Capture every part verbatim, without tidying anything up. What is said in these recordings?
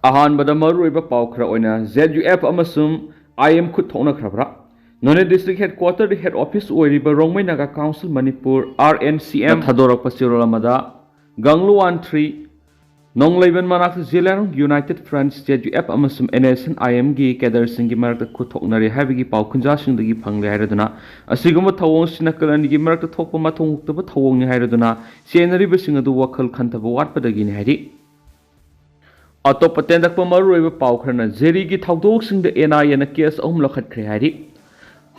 ꯑꯍꯥꯟꯕꯗ ꯃꯔꯨꯑꯣꯏꯕ ꯄꯥꯎ ꯈꯔ ꯑꯣꯏꯅ, ꯖꯦꯠ ꯌꯨ ꯑꯦꯐ ꯑꯃꯁꯨꯡ ꯑꯥꯏ ꯑꯦꯝ ꯈꯨꯠ ꯊꯣꯛꯅꯈ꯭ꯔꯕ꯭ꯔꯥ? ꯅꯣꯅꯦ ꯗꯤꯁꯇ꯭ꯔꯤꯛ ꯍꯦꯗ ꯀ꯭ꯋꯥꯇꯔꯗ ꯍꯦꯗ ꯑꯣꯐꯤꯁ ꯑꯣꯏꯔꯤꯕ Rongmei Naga council Manipur, R N C M, ꯊꯥꯗꯣꯔꯛꯄ ꯆꯦꯔꯣꯜ ꯑꯃꯗ, ꯒꯪꯂꯨꯋꯥꯟ ꯊ꯭ꯔꯤ, ꯅꯣꯡꯂꯩꯕꯟ ꯃꯅꯥꯛꯇ Zeliangrong united front, Z U F, ꯑꯃꯁꯨꯡ ꯑꯦꯟ ꯑꯦꯁ ꯑꯦꯟ ꯑꯥꯏ ꯑꯦꯝꯒꯤ ꯀꯦꯗꯔꯁꯤꯡꯒꯤ ꯃꯔꯛꯇ ꯈꯨꯠ ꯊꯣꯛꯅꯔꯦ ꯍꯥꯏꯕꯒꯤ ꯄꯥꯎ ꯈꯨꯟꯖꯥꯁꯤꯡꯗꯒꯤ ꯐꯪꯂꯦ ꯍꯥꯏꯔꯗꯨꯅ, ꯑꯁꯤꯒꯨꯝꯕ ꯊꯧꯑꯣꯡꯁꯤ ꯅꯥꯀꯜ ꯑꯅꯤꯒꯤ ꯃꯔꯛꯇ ꯊꯣꯛꯄ ꯃꯊꯧ ꯍꯨꯛꯇꯕ ꯊꯧꯑꯣꯡꯅꯤ ꯍꯥꯏꯔꯗꯨꯅ, ꯆꯦꯟꯅꯔꯤꯕꯁꯤꯡ ꯑꯗꯨ ꯋꯥꯈꯜ ꯈꯟꯊꯕ ꯋꯥꯠꯄꯗꯒꯤꯅꯤ ꯍꯥꯏꯔꯤ꯫ ꯑꯇꯣꯞꯄ ꯇꯦꯟꯗꯛꯄ ꯃꯔꯨꯑꯣꯏꯕ ꯄꯥꯎ ꯈꯔꯅ, ꯖꯤꯔꯤꯒꯤ ꯊꯧꯗꯣꯛꯁꯤꯡꯗ ꯑꯦꯟ ꯑꯥꯏ ꯑꯦꯅ ꯀꯦꯁ ꯑꯍꯨꯝ ꯂꯧꯈꯠꯈ꯭ꯔꯦ ꯍꯥꯏꯔꯤ꯫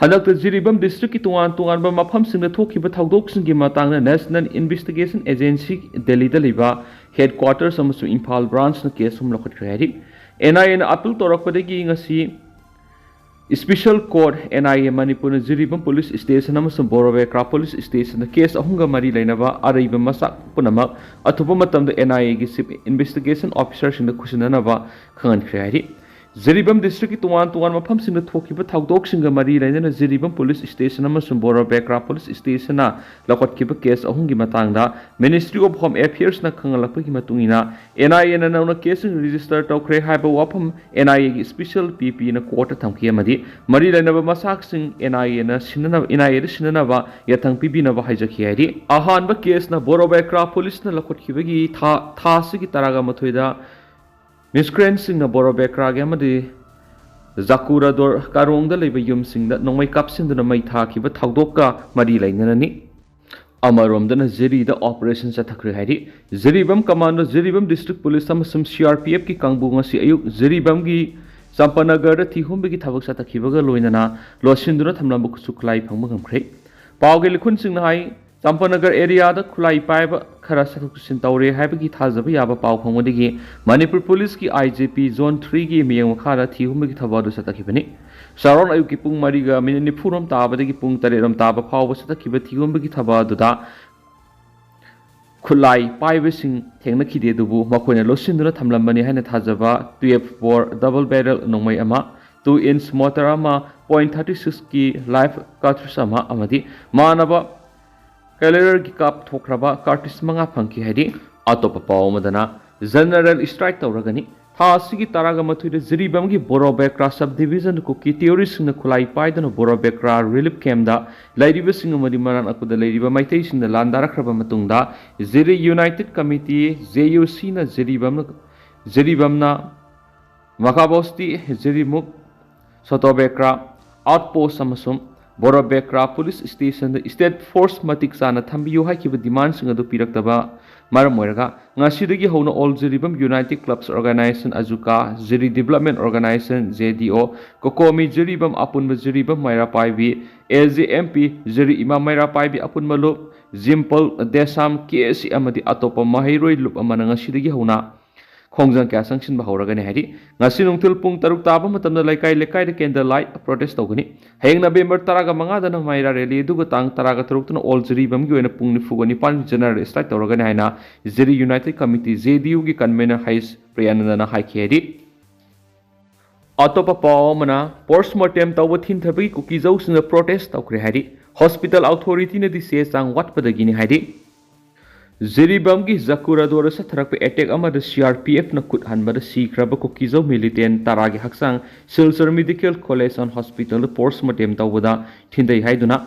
ꯍꯟꯗꯛꯇ ꯖꯤꯔꯤꯕꯥꯝ ꯗꯤꯁꯇ꯭ꯔꯤꯛꯀꯤ ꯇꯣꯉꯥꯟ ꯇꯣꯉꯥꯟꯕ ꯃꯐꯝꯁꯤꯡꯗ ꯊꯣꯛꯈꯤꯕ ꯊꯧꯗꯣꯛꯁꯤꯡꯒꯤ ꯃꯇꯥꯡꯗ ꯅꯦꯁꯅꯦꯜ ꯏꯟꯚꯦꯁꯇꯤꯒꯦꯁꯟ ꯑꯦꯖꯦꯟꯁꯤ ꯗꯦꯜꯂꯤꯗ ꯂꯩꯕ ꯍꯦꯗ ꯀ꯭ꯋꯥꯇꯔꯁ ꯑꯃꯁꯨꯡ ꯏꯝꯐꯥꯜ ꯕ꯭ꯔꯥꯟꯁꯅ ꯀꯦꯁ ꯑꯍꯨꯝ ꯂꯧꯈꯠꯈ꯭ꯔꯦ ꯍꯥꯏꯔꯤ꯫ ꯑꯦꯟ ꯑꯥꯏ ꯑꯦꯅ ꯑꯄꯤꯜ ꯇꯧꯔꯛꯄꯗꯒꯤ ꯉꯁꯤ special court, N I A, ꯃꯅꯤꯄꯨꯔꯅ ꯖꯤꯔꯤꯕꯥꯝ ꯄꯨꯂꯤꯁ ꯁ꯭ꯇꯦꯁꯟ ꯑꯃꯁꯨꯡ ꯕꯣꯔꯣꯕꯦꯀ꯭ꯔꯥ ꯄꯨꯂꯤꯁ ꯁ꯭ꯇꯦꯁꯟꯗ ꯀꯦꯁ ꯑꯍꯨꯝꯒ ꯃꯔꯤ ꯂꯩꯅꯕ ꯑꯔꯩꯕ ꯃꯆꯥꯛ ꯄꯨꯝꯅꯃꯛ ꯑꯊꯨꯕ ꯃꯇꯝꯗ ꯑꯦꯟ ꯑꯥꯏ ꯑꯦꯒꯤ ꯆꯤꯐ ꯏꯟꯚꯦꯁꯇꯤꯒꯦꯁꯟ ꯑꯣꯐꯤꯁꯔꯁꯤꯡꯗ ꯈꯨꯠꯁꯤꯟꯅꯅꯕ ꯈꯪꯍꯟꯈ꯭ꯔꯦ ꯍꯥꯏꯔꯤ꯫ ꯖꯤꯔꯤꯕꯥꯝ ꯗꯤꯁꯇ꯭ꯔꯤꯛꯀꯤ ꯇꯣꯉꯥꯟ ꯇꯣꯉꯥꯟꯕ ꯃꯐꯝꯁꯤꯡꯗ ꯊꯣꯛꯈꯤꯕ ꯊꯧꯗꯣꯛꯁꯤꯡꯒ ꯃꯔꯤ ꯂꯩꯅꯅ ꯖꯤꯔꯤꯕꯥꯝ ꯄꯨꯂꯤꯁ ꯁ꯭ꯇꯦꯁꯟ ꯑꯃꯁꯨꯡ ꯕꯣꯔꯣꯕꯦꯀ꯭ꯔꯥ ꯄꯨꯂꯤꯁ ꯁ꯭ꯇꯦꯁꯟꯅ ꯂꯧꯈꯠꯈꯤꯕ ꯀꯦꯁ ꯑꯍꯨꯝꯒꯤ ꯃꯇꯥꯡꯗ ꯃꯤꯅꯤꯁꯇ꯭ꯔꯤ ꯑꯣꯐ ꯍꯣꯝ ꯑꯦꯐꯤꯌꯔꯁꯅ ꯈꯪꯍꯜꯂꯛꯄꯒꯤ ꯃꯇꯨꯡ ꯏꯟꯅ, ꯑꯦꯟ ꯑꯥꯏ ꯑꯦꯅ ꯅꯧꯅ ꯀꯦꯁꯁꯤꯡ ꯔꯦꯖꯤꯁꯇꯔ ꯇꯧꯈ꯭ꯔꯦ ꯍꯥꯏꯕ ꯋꯥꯐꯝ ꯑꯦꯟ ꯑꯥꯏ ꯑꯦꯒꯤ ꯏꯁꯄꯤꯁꯦꯜ ꯄꯤ ꯄꯤꯅ ꯀꯣꯔꯠꯇ ꯊꯝꯈꯤ ꯑꯃꯗꯤ ꯃꯔꯤ ꯂꯩꯅꯕ ꯃꯆꯥꯛꯁꯤꯡ ꯑꯦꯟ ꯑꯥꯏ ꯑꯦꯅ ꯁꯤꯟꯅꯅꯕ, ꯑꯦꯟ ꯑꯥꯏ ꯑꯦꯗ ꯁꯤꯟꯅꯅꯕ ꯌꯥꯊꯪ ꯄꯤꯕꯤꯅꯕ ꯍꯥꯏꯖꯈꯤ ꯍꯥꯏꯔꯤ꯫ ꯑꯍꯥꯟꯕ ꯀꯦꯁꯅ ꯕꯣꯔꯣꯕꯦꯀ꯭ꯔꯥ ꯄꯨꯂꯤꯁꯅ ꯂꯧꯈꯠꯈꯤꯕꯒꯤ ꯊꯥ, ꯊꯥ ꯑꯁꯤꯒꯤ ꯇꯔꯥꯒ ꯃꯥꯊꯣꯏꯗ ꯃꯤꯁꯀ꯭ꯔꯦꯟꯁꯤꯡꯅ ꯕꯣꯔꯣꯕꯦꯀ꯭ꯔꯥꯒꯤ ꯑꯃꯗꯤ ꯖꯥꯀꯨꯔꯥꯗꯣꯔ ꯀꯥꯔꯣꯡꯗ ꯂꯩꯕ ꯌꯨꯝꯁꯤꯡꯗ ꯅꯣꯡꯃꯩ ꯀꯥꯞꯁꯤꯟꯗꯨꯅ ꯃꯩ ꯊꯥꯈꯤꯕ ꯊꯧꯗꯣꯛꯀ ꯃꯔꯤ ꯂꯩꯅꯅꯅꯤ꯫ ꯑꯃꯔꯣꯝꯗꯅ ꯖꯤꯔꯤꯗ ꯑꯣꯄꯔꯦꯁꯟ ꯆꯠꯊꯈ꯭ꯔꯦ ꯍꯥꯏꯔꯤ꯫ Jiribam commando, Jiribam district police ꯑꯃꯁꯨꯡ ꯁꯤ ꯑꯥꯔ ꯄꯤ ꯑꯦꯐꯀꯤ ꯀꯥꯡꯕꯨ ꯉꯁꯤ ꯑꯌꯨꯛ ꯖꯤꯔꯤꯕꯥꯝꯒꯤ ꯆꯝꯄꯅꯒꯔꯗ ꯊꯤꯍꯨꯝꯕꯒꯤ ꯊꯕꯛ ꯆꯠꯊꯈꯤꯕꯒ ꯂꯣꯏꯅꯅ ꯂꯣꯠꯁꯤꯟꯗꯨꯅ ꯊꯝꯂꯝꯕ ꯈꯨꯠꯁꯨ ꯈꯨꯠꯂꯥꯏ ꯐꯪꯕ ꯉꯝꯈ꯭ꯔꯦ꯫ ꯄꯥꯎꯒꯤ ꯂꯤꯈꯨꯟꯁꯤꯡꯅ ꯍꯥꯏ, ꯆꯝꯄꯅꯒꯔ ꯑꯦꯔꯤꯌꯥꯗ ꯈꯨꯠꯂꯥꯏ ꯄꯥꯏꯕ ꯈꯔ ꯆꯠꯊꯣꯛ ꯆꯠꯁꯤꯟ ꯇꯧꯔꯦ ꯍꯥꯏꯕꯒꯤ ꯊꯥꯖꯕ ꯌꯥꯕ ꯄꯥꯎ ꯐꯪꯕꯗꯒꯤ ꯃꯅꯤꯄꯨꯔ ꯄꯨꯂꯤꯁꯀꯤ ꯑꯥꯏ ꯖꯤ ꯄꯤ ꯖꯣꯟ ꯊ꯭ꯔꯤꯒꯤ ꯃꯤꯠꯌꯦꯡ ꯃꯈꯥꯗ ꯊꯤꯍꯨꯝꯕꯒꯤ ꯊꯕꯛ ꯑꯗꯨ ꯆꯠꯊꯈꯤꯕꯅꯤ꯫ ꯆꯥꯔꯣꯟ ꯑꯌꯨꯛꯀꯤ ꯄꯨꯡ ꯃꯔꯤꯒ ꯃꯤꯅꯤꯠ ꯅꯤꯐꯨꯔꯣꯝ ꯇꯥꯕꯗꯒꯤ ꯄꯨꯡ ꯇꯔꯦꯠꯔꯣꯝ ꯇꯥꯕ ꯐꯥꯎꯕ ꯆꯠꯊꯈꯤꯕ ꯊꯤꯍꯨꯝꯕꯒꯤ ꯊꯕꯛ ꯑꯗꯨꯗ ꯈꯨꯠꯂꯥꯏ ꯄꯥꯏꯕꯁꯤꯡ ꯊꯦꯡꯅꯈꯤꯗꯦ, ꯑꯗꯨꯕꯨ ꯃꯈꯣꯏꯅ ꯂꯣꯠꯁꯤꯟꯗꯨꯅ ꯊꯝꯂꯝꯕꯅꯤ ꯍꯥꯏꯅ ꯊꯥꯖꯕ ꯇꯨꯌꯦꯜꯐ ꯕꯣꯔ ꯗꯕꯜ ꯕꯦꯔꯦꯜ ꯅꯣꯡꯃꯩ ꯑꯃ, ꯇꯨ ꯏꯟꯆ ꯃꯣꯇꯔ ꯑꯃ, ꯄꯣꯏꯟ ꯊꯥꯔꯇꯤ ꯁꯤꯛꯁꯀꯤ ꯂꯥꯏꯐ ꯀꯥꯔꯇ꯭ꯔꯤꯖ ꯑꯃ ꯑꯃꯗꯤ ꯃꯥꯟꯅꯕ ꯀꯦꯂꯤꯕꯔꯒꯤ ꯀꯥꯞꯊꯣꯛꯈ꯭ꯔꯕ ꯀꯥꯔꯇ꯭ꯔꯤꯖ ꯃꯉꯥ ꯐꯪꯈꯤ ꯍꯥꯏꯔꯤ꯫ ꯑꯇꯣꯞꯄ ꯄꯥꯎ ꯑꯃꯗꯅ, ꯖꯦꯅꯔꯦꯜ ꯁ꯭ꯇ꯭ꯔꯥꯏꯛ ꯇꯧꯔꯒꯅꯤ꯫ ꯊꯥ ꯑꯁꯤꯒꯤ ꯇꯔꯥꯒ ꯃꯥꯊꯣꯏꯗ ꯖꯤꯔꯤꯕꯥꯝꯒꯤ ꯕꯣꯔꯣꯕꯦꯀ꯭ꯔꯥ ꯁꯕ ꯗꯤꯕꯤꯖꯟꯗ ꯀꯨꯀꯤ ꯇꯦꯔꯣꯔꯤꯁꯁꯤꯡꯅ ꯈꯨꯠꯂꯥꯏ ꯄꯥꯏꯗꯨꯅ ꯕꯣꯔꯣꯕꯦꯀ꯭ꯔꯥ ꯔꯤꯂꯤꯐ ꯀꯦꯝꯞꯇ ꯂꯩꯔꯤꯕꯁꯤꯡ ꯑꯃꯗꯤ ꯃꯅꯥꯛ ꯅꯛꯄꯗ ꯂꯩꯔꯤꯕ ꯃꯩꯇꯩꯁꯤꯡꯗ ꯂꯥꯟꯗꯥꯔꯛꯈ꯭ꯔꯕ ꯃꯇꯨꯡꯗ, ꯖꯤꯔꯤ ꯌꯨꯅꯥꯏꯇꯦꯗ ꯀꯃꯤꯇꯤ, ꯖꯦ ꯌꯨ ꯁꯤꯅ ꯖꯤꯔꯤꯕꯥꯝ, ꯖꯤꯔꯤꯕꯥꯝꯅ ꯃꯈꯥꯕꯣꯁꯇꯤ, ꯖꯤꯔꯤꯃꯨꯛ, ꯁꯣꯇꯣꯕꯦꯀ꯭ꯔꯥ ꯑꯥꯎꯠ ꯄꯣꯁ ꯑꯃꯁꯨꯡ ꯕꯣꯔꯣꯕꯦꯀ꯭ꯔꯥ ꯄꯨꯂꯤꯁ ꯁ꯭ꯇꯦꯁꯟꯗ ꯁ꯭ꯇꯦꯠ ꯐꯣꯔꯁ ꯃꯇꯤꯛ ꯆꯥꯅ ꯊꯝꯕꯤꯌꯨ ꯍꯥꯏꯈꯤꯕ ꯗꯤꯃꯥꯟꯁꯤꯡ ꯑꯗꯨ ꯄꯤꯔꯛꯇꯕ ꯃꯔꯝ ꯑꯣꯏꯔꯒ, ꯉꯁꯤꯗꯒꯤ ꯍꯧꯅ ꯑꯣꯜ ꯖꯤꯔꯤꯕꯥꯝ ꯌꯨꯅꯥꯏꯇꯦꯗ ꯀ꯭ꯂꯕꯁ ꯑꯣꯔꯒꯅꯥꯏꯖꯦꯁꯟ, ꯑꯖꯨꯀꯥ, ꯖꯤꯔꯤ ꯗꯤꯕꯦꯂꯞꯃꯦꯟ ꯑꯣꯔꯒꯅꯥꯏꯖꯦꯁꯟ, ꯖꯦ ꯗꯤ ꯑꯣ, ꯀꯣꯀꯣꯃꯤ ꯖꯤꯔꯤꯕꯥꯝ ꯑꯄꯨꯟꯕ ꯖꯤꯔꯤꯕꯥꯝ ꯃꯩꯔꯥ ꯄꯥꯏꯕꯤ, ꯑꯦ ꯖꯦ ꯑꯦꯝ ꯄꯤ, ꯖꯤꯔꯤ ꯏꯃꯥ ꯃꯩꯔꯥ ꯄꯥꯏꯕꯤ ꯑꯄꯨꯟꯕ ꯂꯨꯞ, ꯖꯤꯝꯄꯜ, ꯗꯦꯁꯥꯝ, ꯀꯦ ꯑꯦꯁ ꯁꯤ ꯑꯃꯗꯤ ꯑꯇꯣꯞꯄ ꯃꯍꯩꯔꯣꯏ ꯂꯨꯞ ꯑꯃꯅ ꯉꯁꯤꯗꯒꯤ ꯍꯧꯅ ꯈꯣꯡꯖꯪ ꯀꯌꯥ ꯆꯪꯁꯤꯟꯕ ꯍꯧꯔꯒꯅꯤ ꯍꯥꯏꯔꯤ꯫ ꯉꯁꯤ ꯅꯨꯡꯊꯤꯜ ꯄꯨꯡ ꯇꯔꯨꯛ ꯇꯥꯕ ꯃꯇꯝꯗ ꯂꯩꯀꯥꯏ ꯂꯩꯀꯥꯏꯗ ꯀꯦꯟꯗꯜ ꯂꯥꯏꯠ ꯄ꯭ꯔꯣꯇꯦꯁ ꯇꯧꯒꯅꯤ꯫ ꯍꯌꯦꯡ ꯅꯕꯦꯝꯕꯔ ꯇꯔꯥꯒ ꯃꯉꯥꯗꯅ ꯃꯩꯔꯥ ꯔꯦꯂꯤ, ꯑꯗꯨꯒ ꯇꯥꯡ ꯇꯔꯥꯒ ꯇꯔꯨꯛꯇꯅ ꯑꯣꯜ ꯖꯤꯔꯤꯕꯥꯝꯒꯤ ꯑꯣꯏꯅ ꯄꯨꯡ ꯅꯤꯐꯨꯒ ꯅꯤꯄꯥꯟꯒꯤ ꯖꯦꯅꯔꯦꯜ ꯁ꯭ꯇ꯭ꯔꯥꯏꯛ ꯇꯧꯔꯒꯅꯤ ꯍꯥꯏꯅ ꯖꯤꯔꯤ ꯌꯨꯅꯥꯏꯇꯦꯗ ꯀꯃꯤꯇꯤ, ꯖꯦ ꯗꯤ ꯌꯨꯒꯤ ꯀꯟꯚꯦꯅꯔ ꯍꯩꯁ ꯄ꯭ꯔꯤꯌꯥꯅꯟꯗꯅ ꯍꯥꯏꯈꯤ ꯍꯥꯏꯔꯤ꯫ ꯑꯇꯣꯞꯄ ꯄꯥꯎ ꯑꯃꯅ, ꯄꯣꯁꯃꯣꯔꯇꯦꯝ ꯇꯧꯕ ꯊꯤꯡꯊꯕꯒꯤ ꯀꯨꯀꯤꯖꯧꯁꯤꯡꯅ ꯄ꯭ꯔꯣꯇꯦꯁ ꯇꯧꯈ꯭ꯔꯦ ꯍꯥꯏꯔꯤ꯫ ꯍꯣꯁꯄꯤꯇꯥꯜ ꯑꯣꯊꯣꯔꯤꯇꯤꯅꯗꯤ ꯆꯦ ꯆꯥꯡ ꯋꯥꯠꯄꯗꯒꯤꯅꯤ ꯍꯥꯏꯔꯤ꯫ ꯖꯤꯔꯤꯕꯥꯝꯒꯤ ꯖꯀꯨꯔꯥꯗꯣꯗ ꯆꯠꯊꯔꯛꯄ ꯑꯦꯇꯦꯛ ꯑꯃꯗ ꯁꯤ ꯑꯥꯔ ꯄꯤ ꯑꯦꯐꯅ ꯈꯨꯠ ꯍꯟꯕꯗ ꯁꯤꯈ꯭ꯔꯕ ꯀꯨꯀꯤꯖꯧ ꯃꯤꯂꯤꯇꯦꯟ ꯇꯔꯥꯒꯤ ꯍꯛꯆꯥꯡ ꯁꯤꯜꯆꯔ ꯃꯦꯗꯤꯀꯦꯜ ꯀꯣꯂꯦꯖ ꯑꯦꯟ ꯍꯣꯁꯄꯤꯇꯥꯜꯗ ꯄꯣꯁꯃꯣꯔꯇꯦꯝ ꯇꯧꯕꯗ ꯊꯤꯟꯊꯩ ꯍꯥꯏꯗꯨꯅ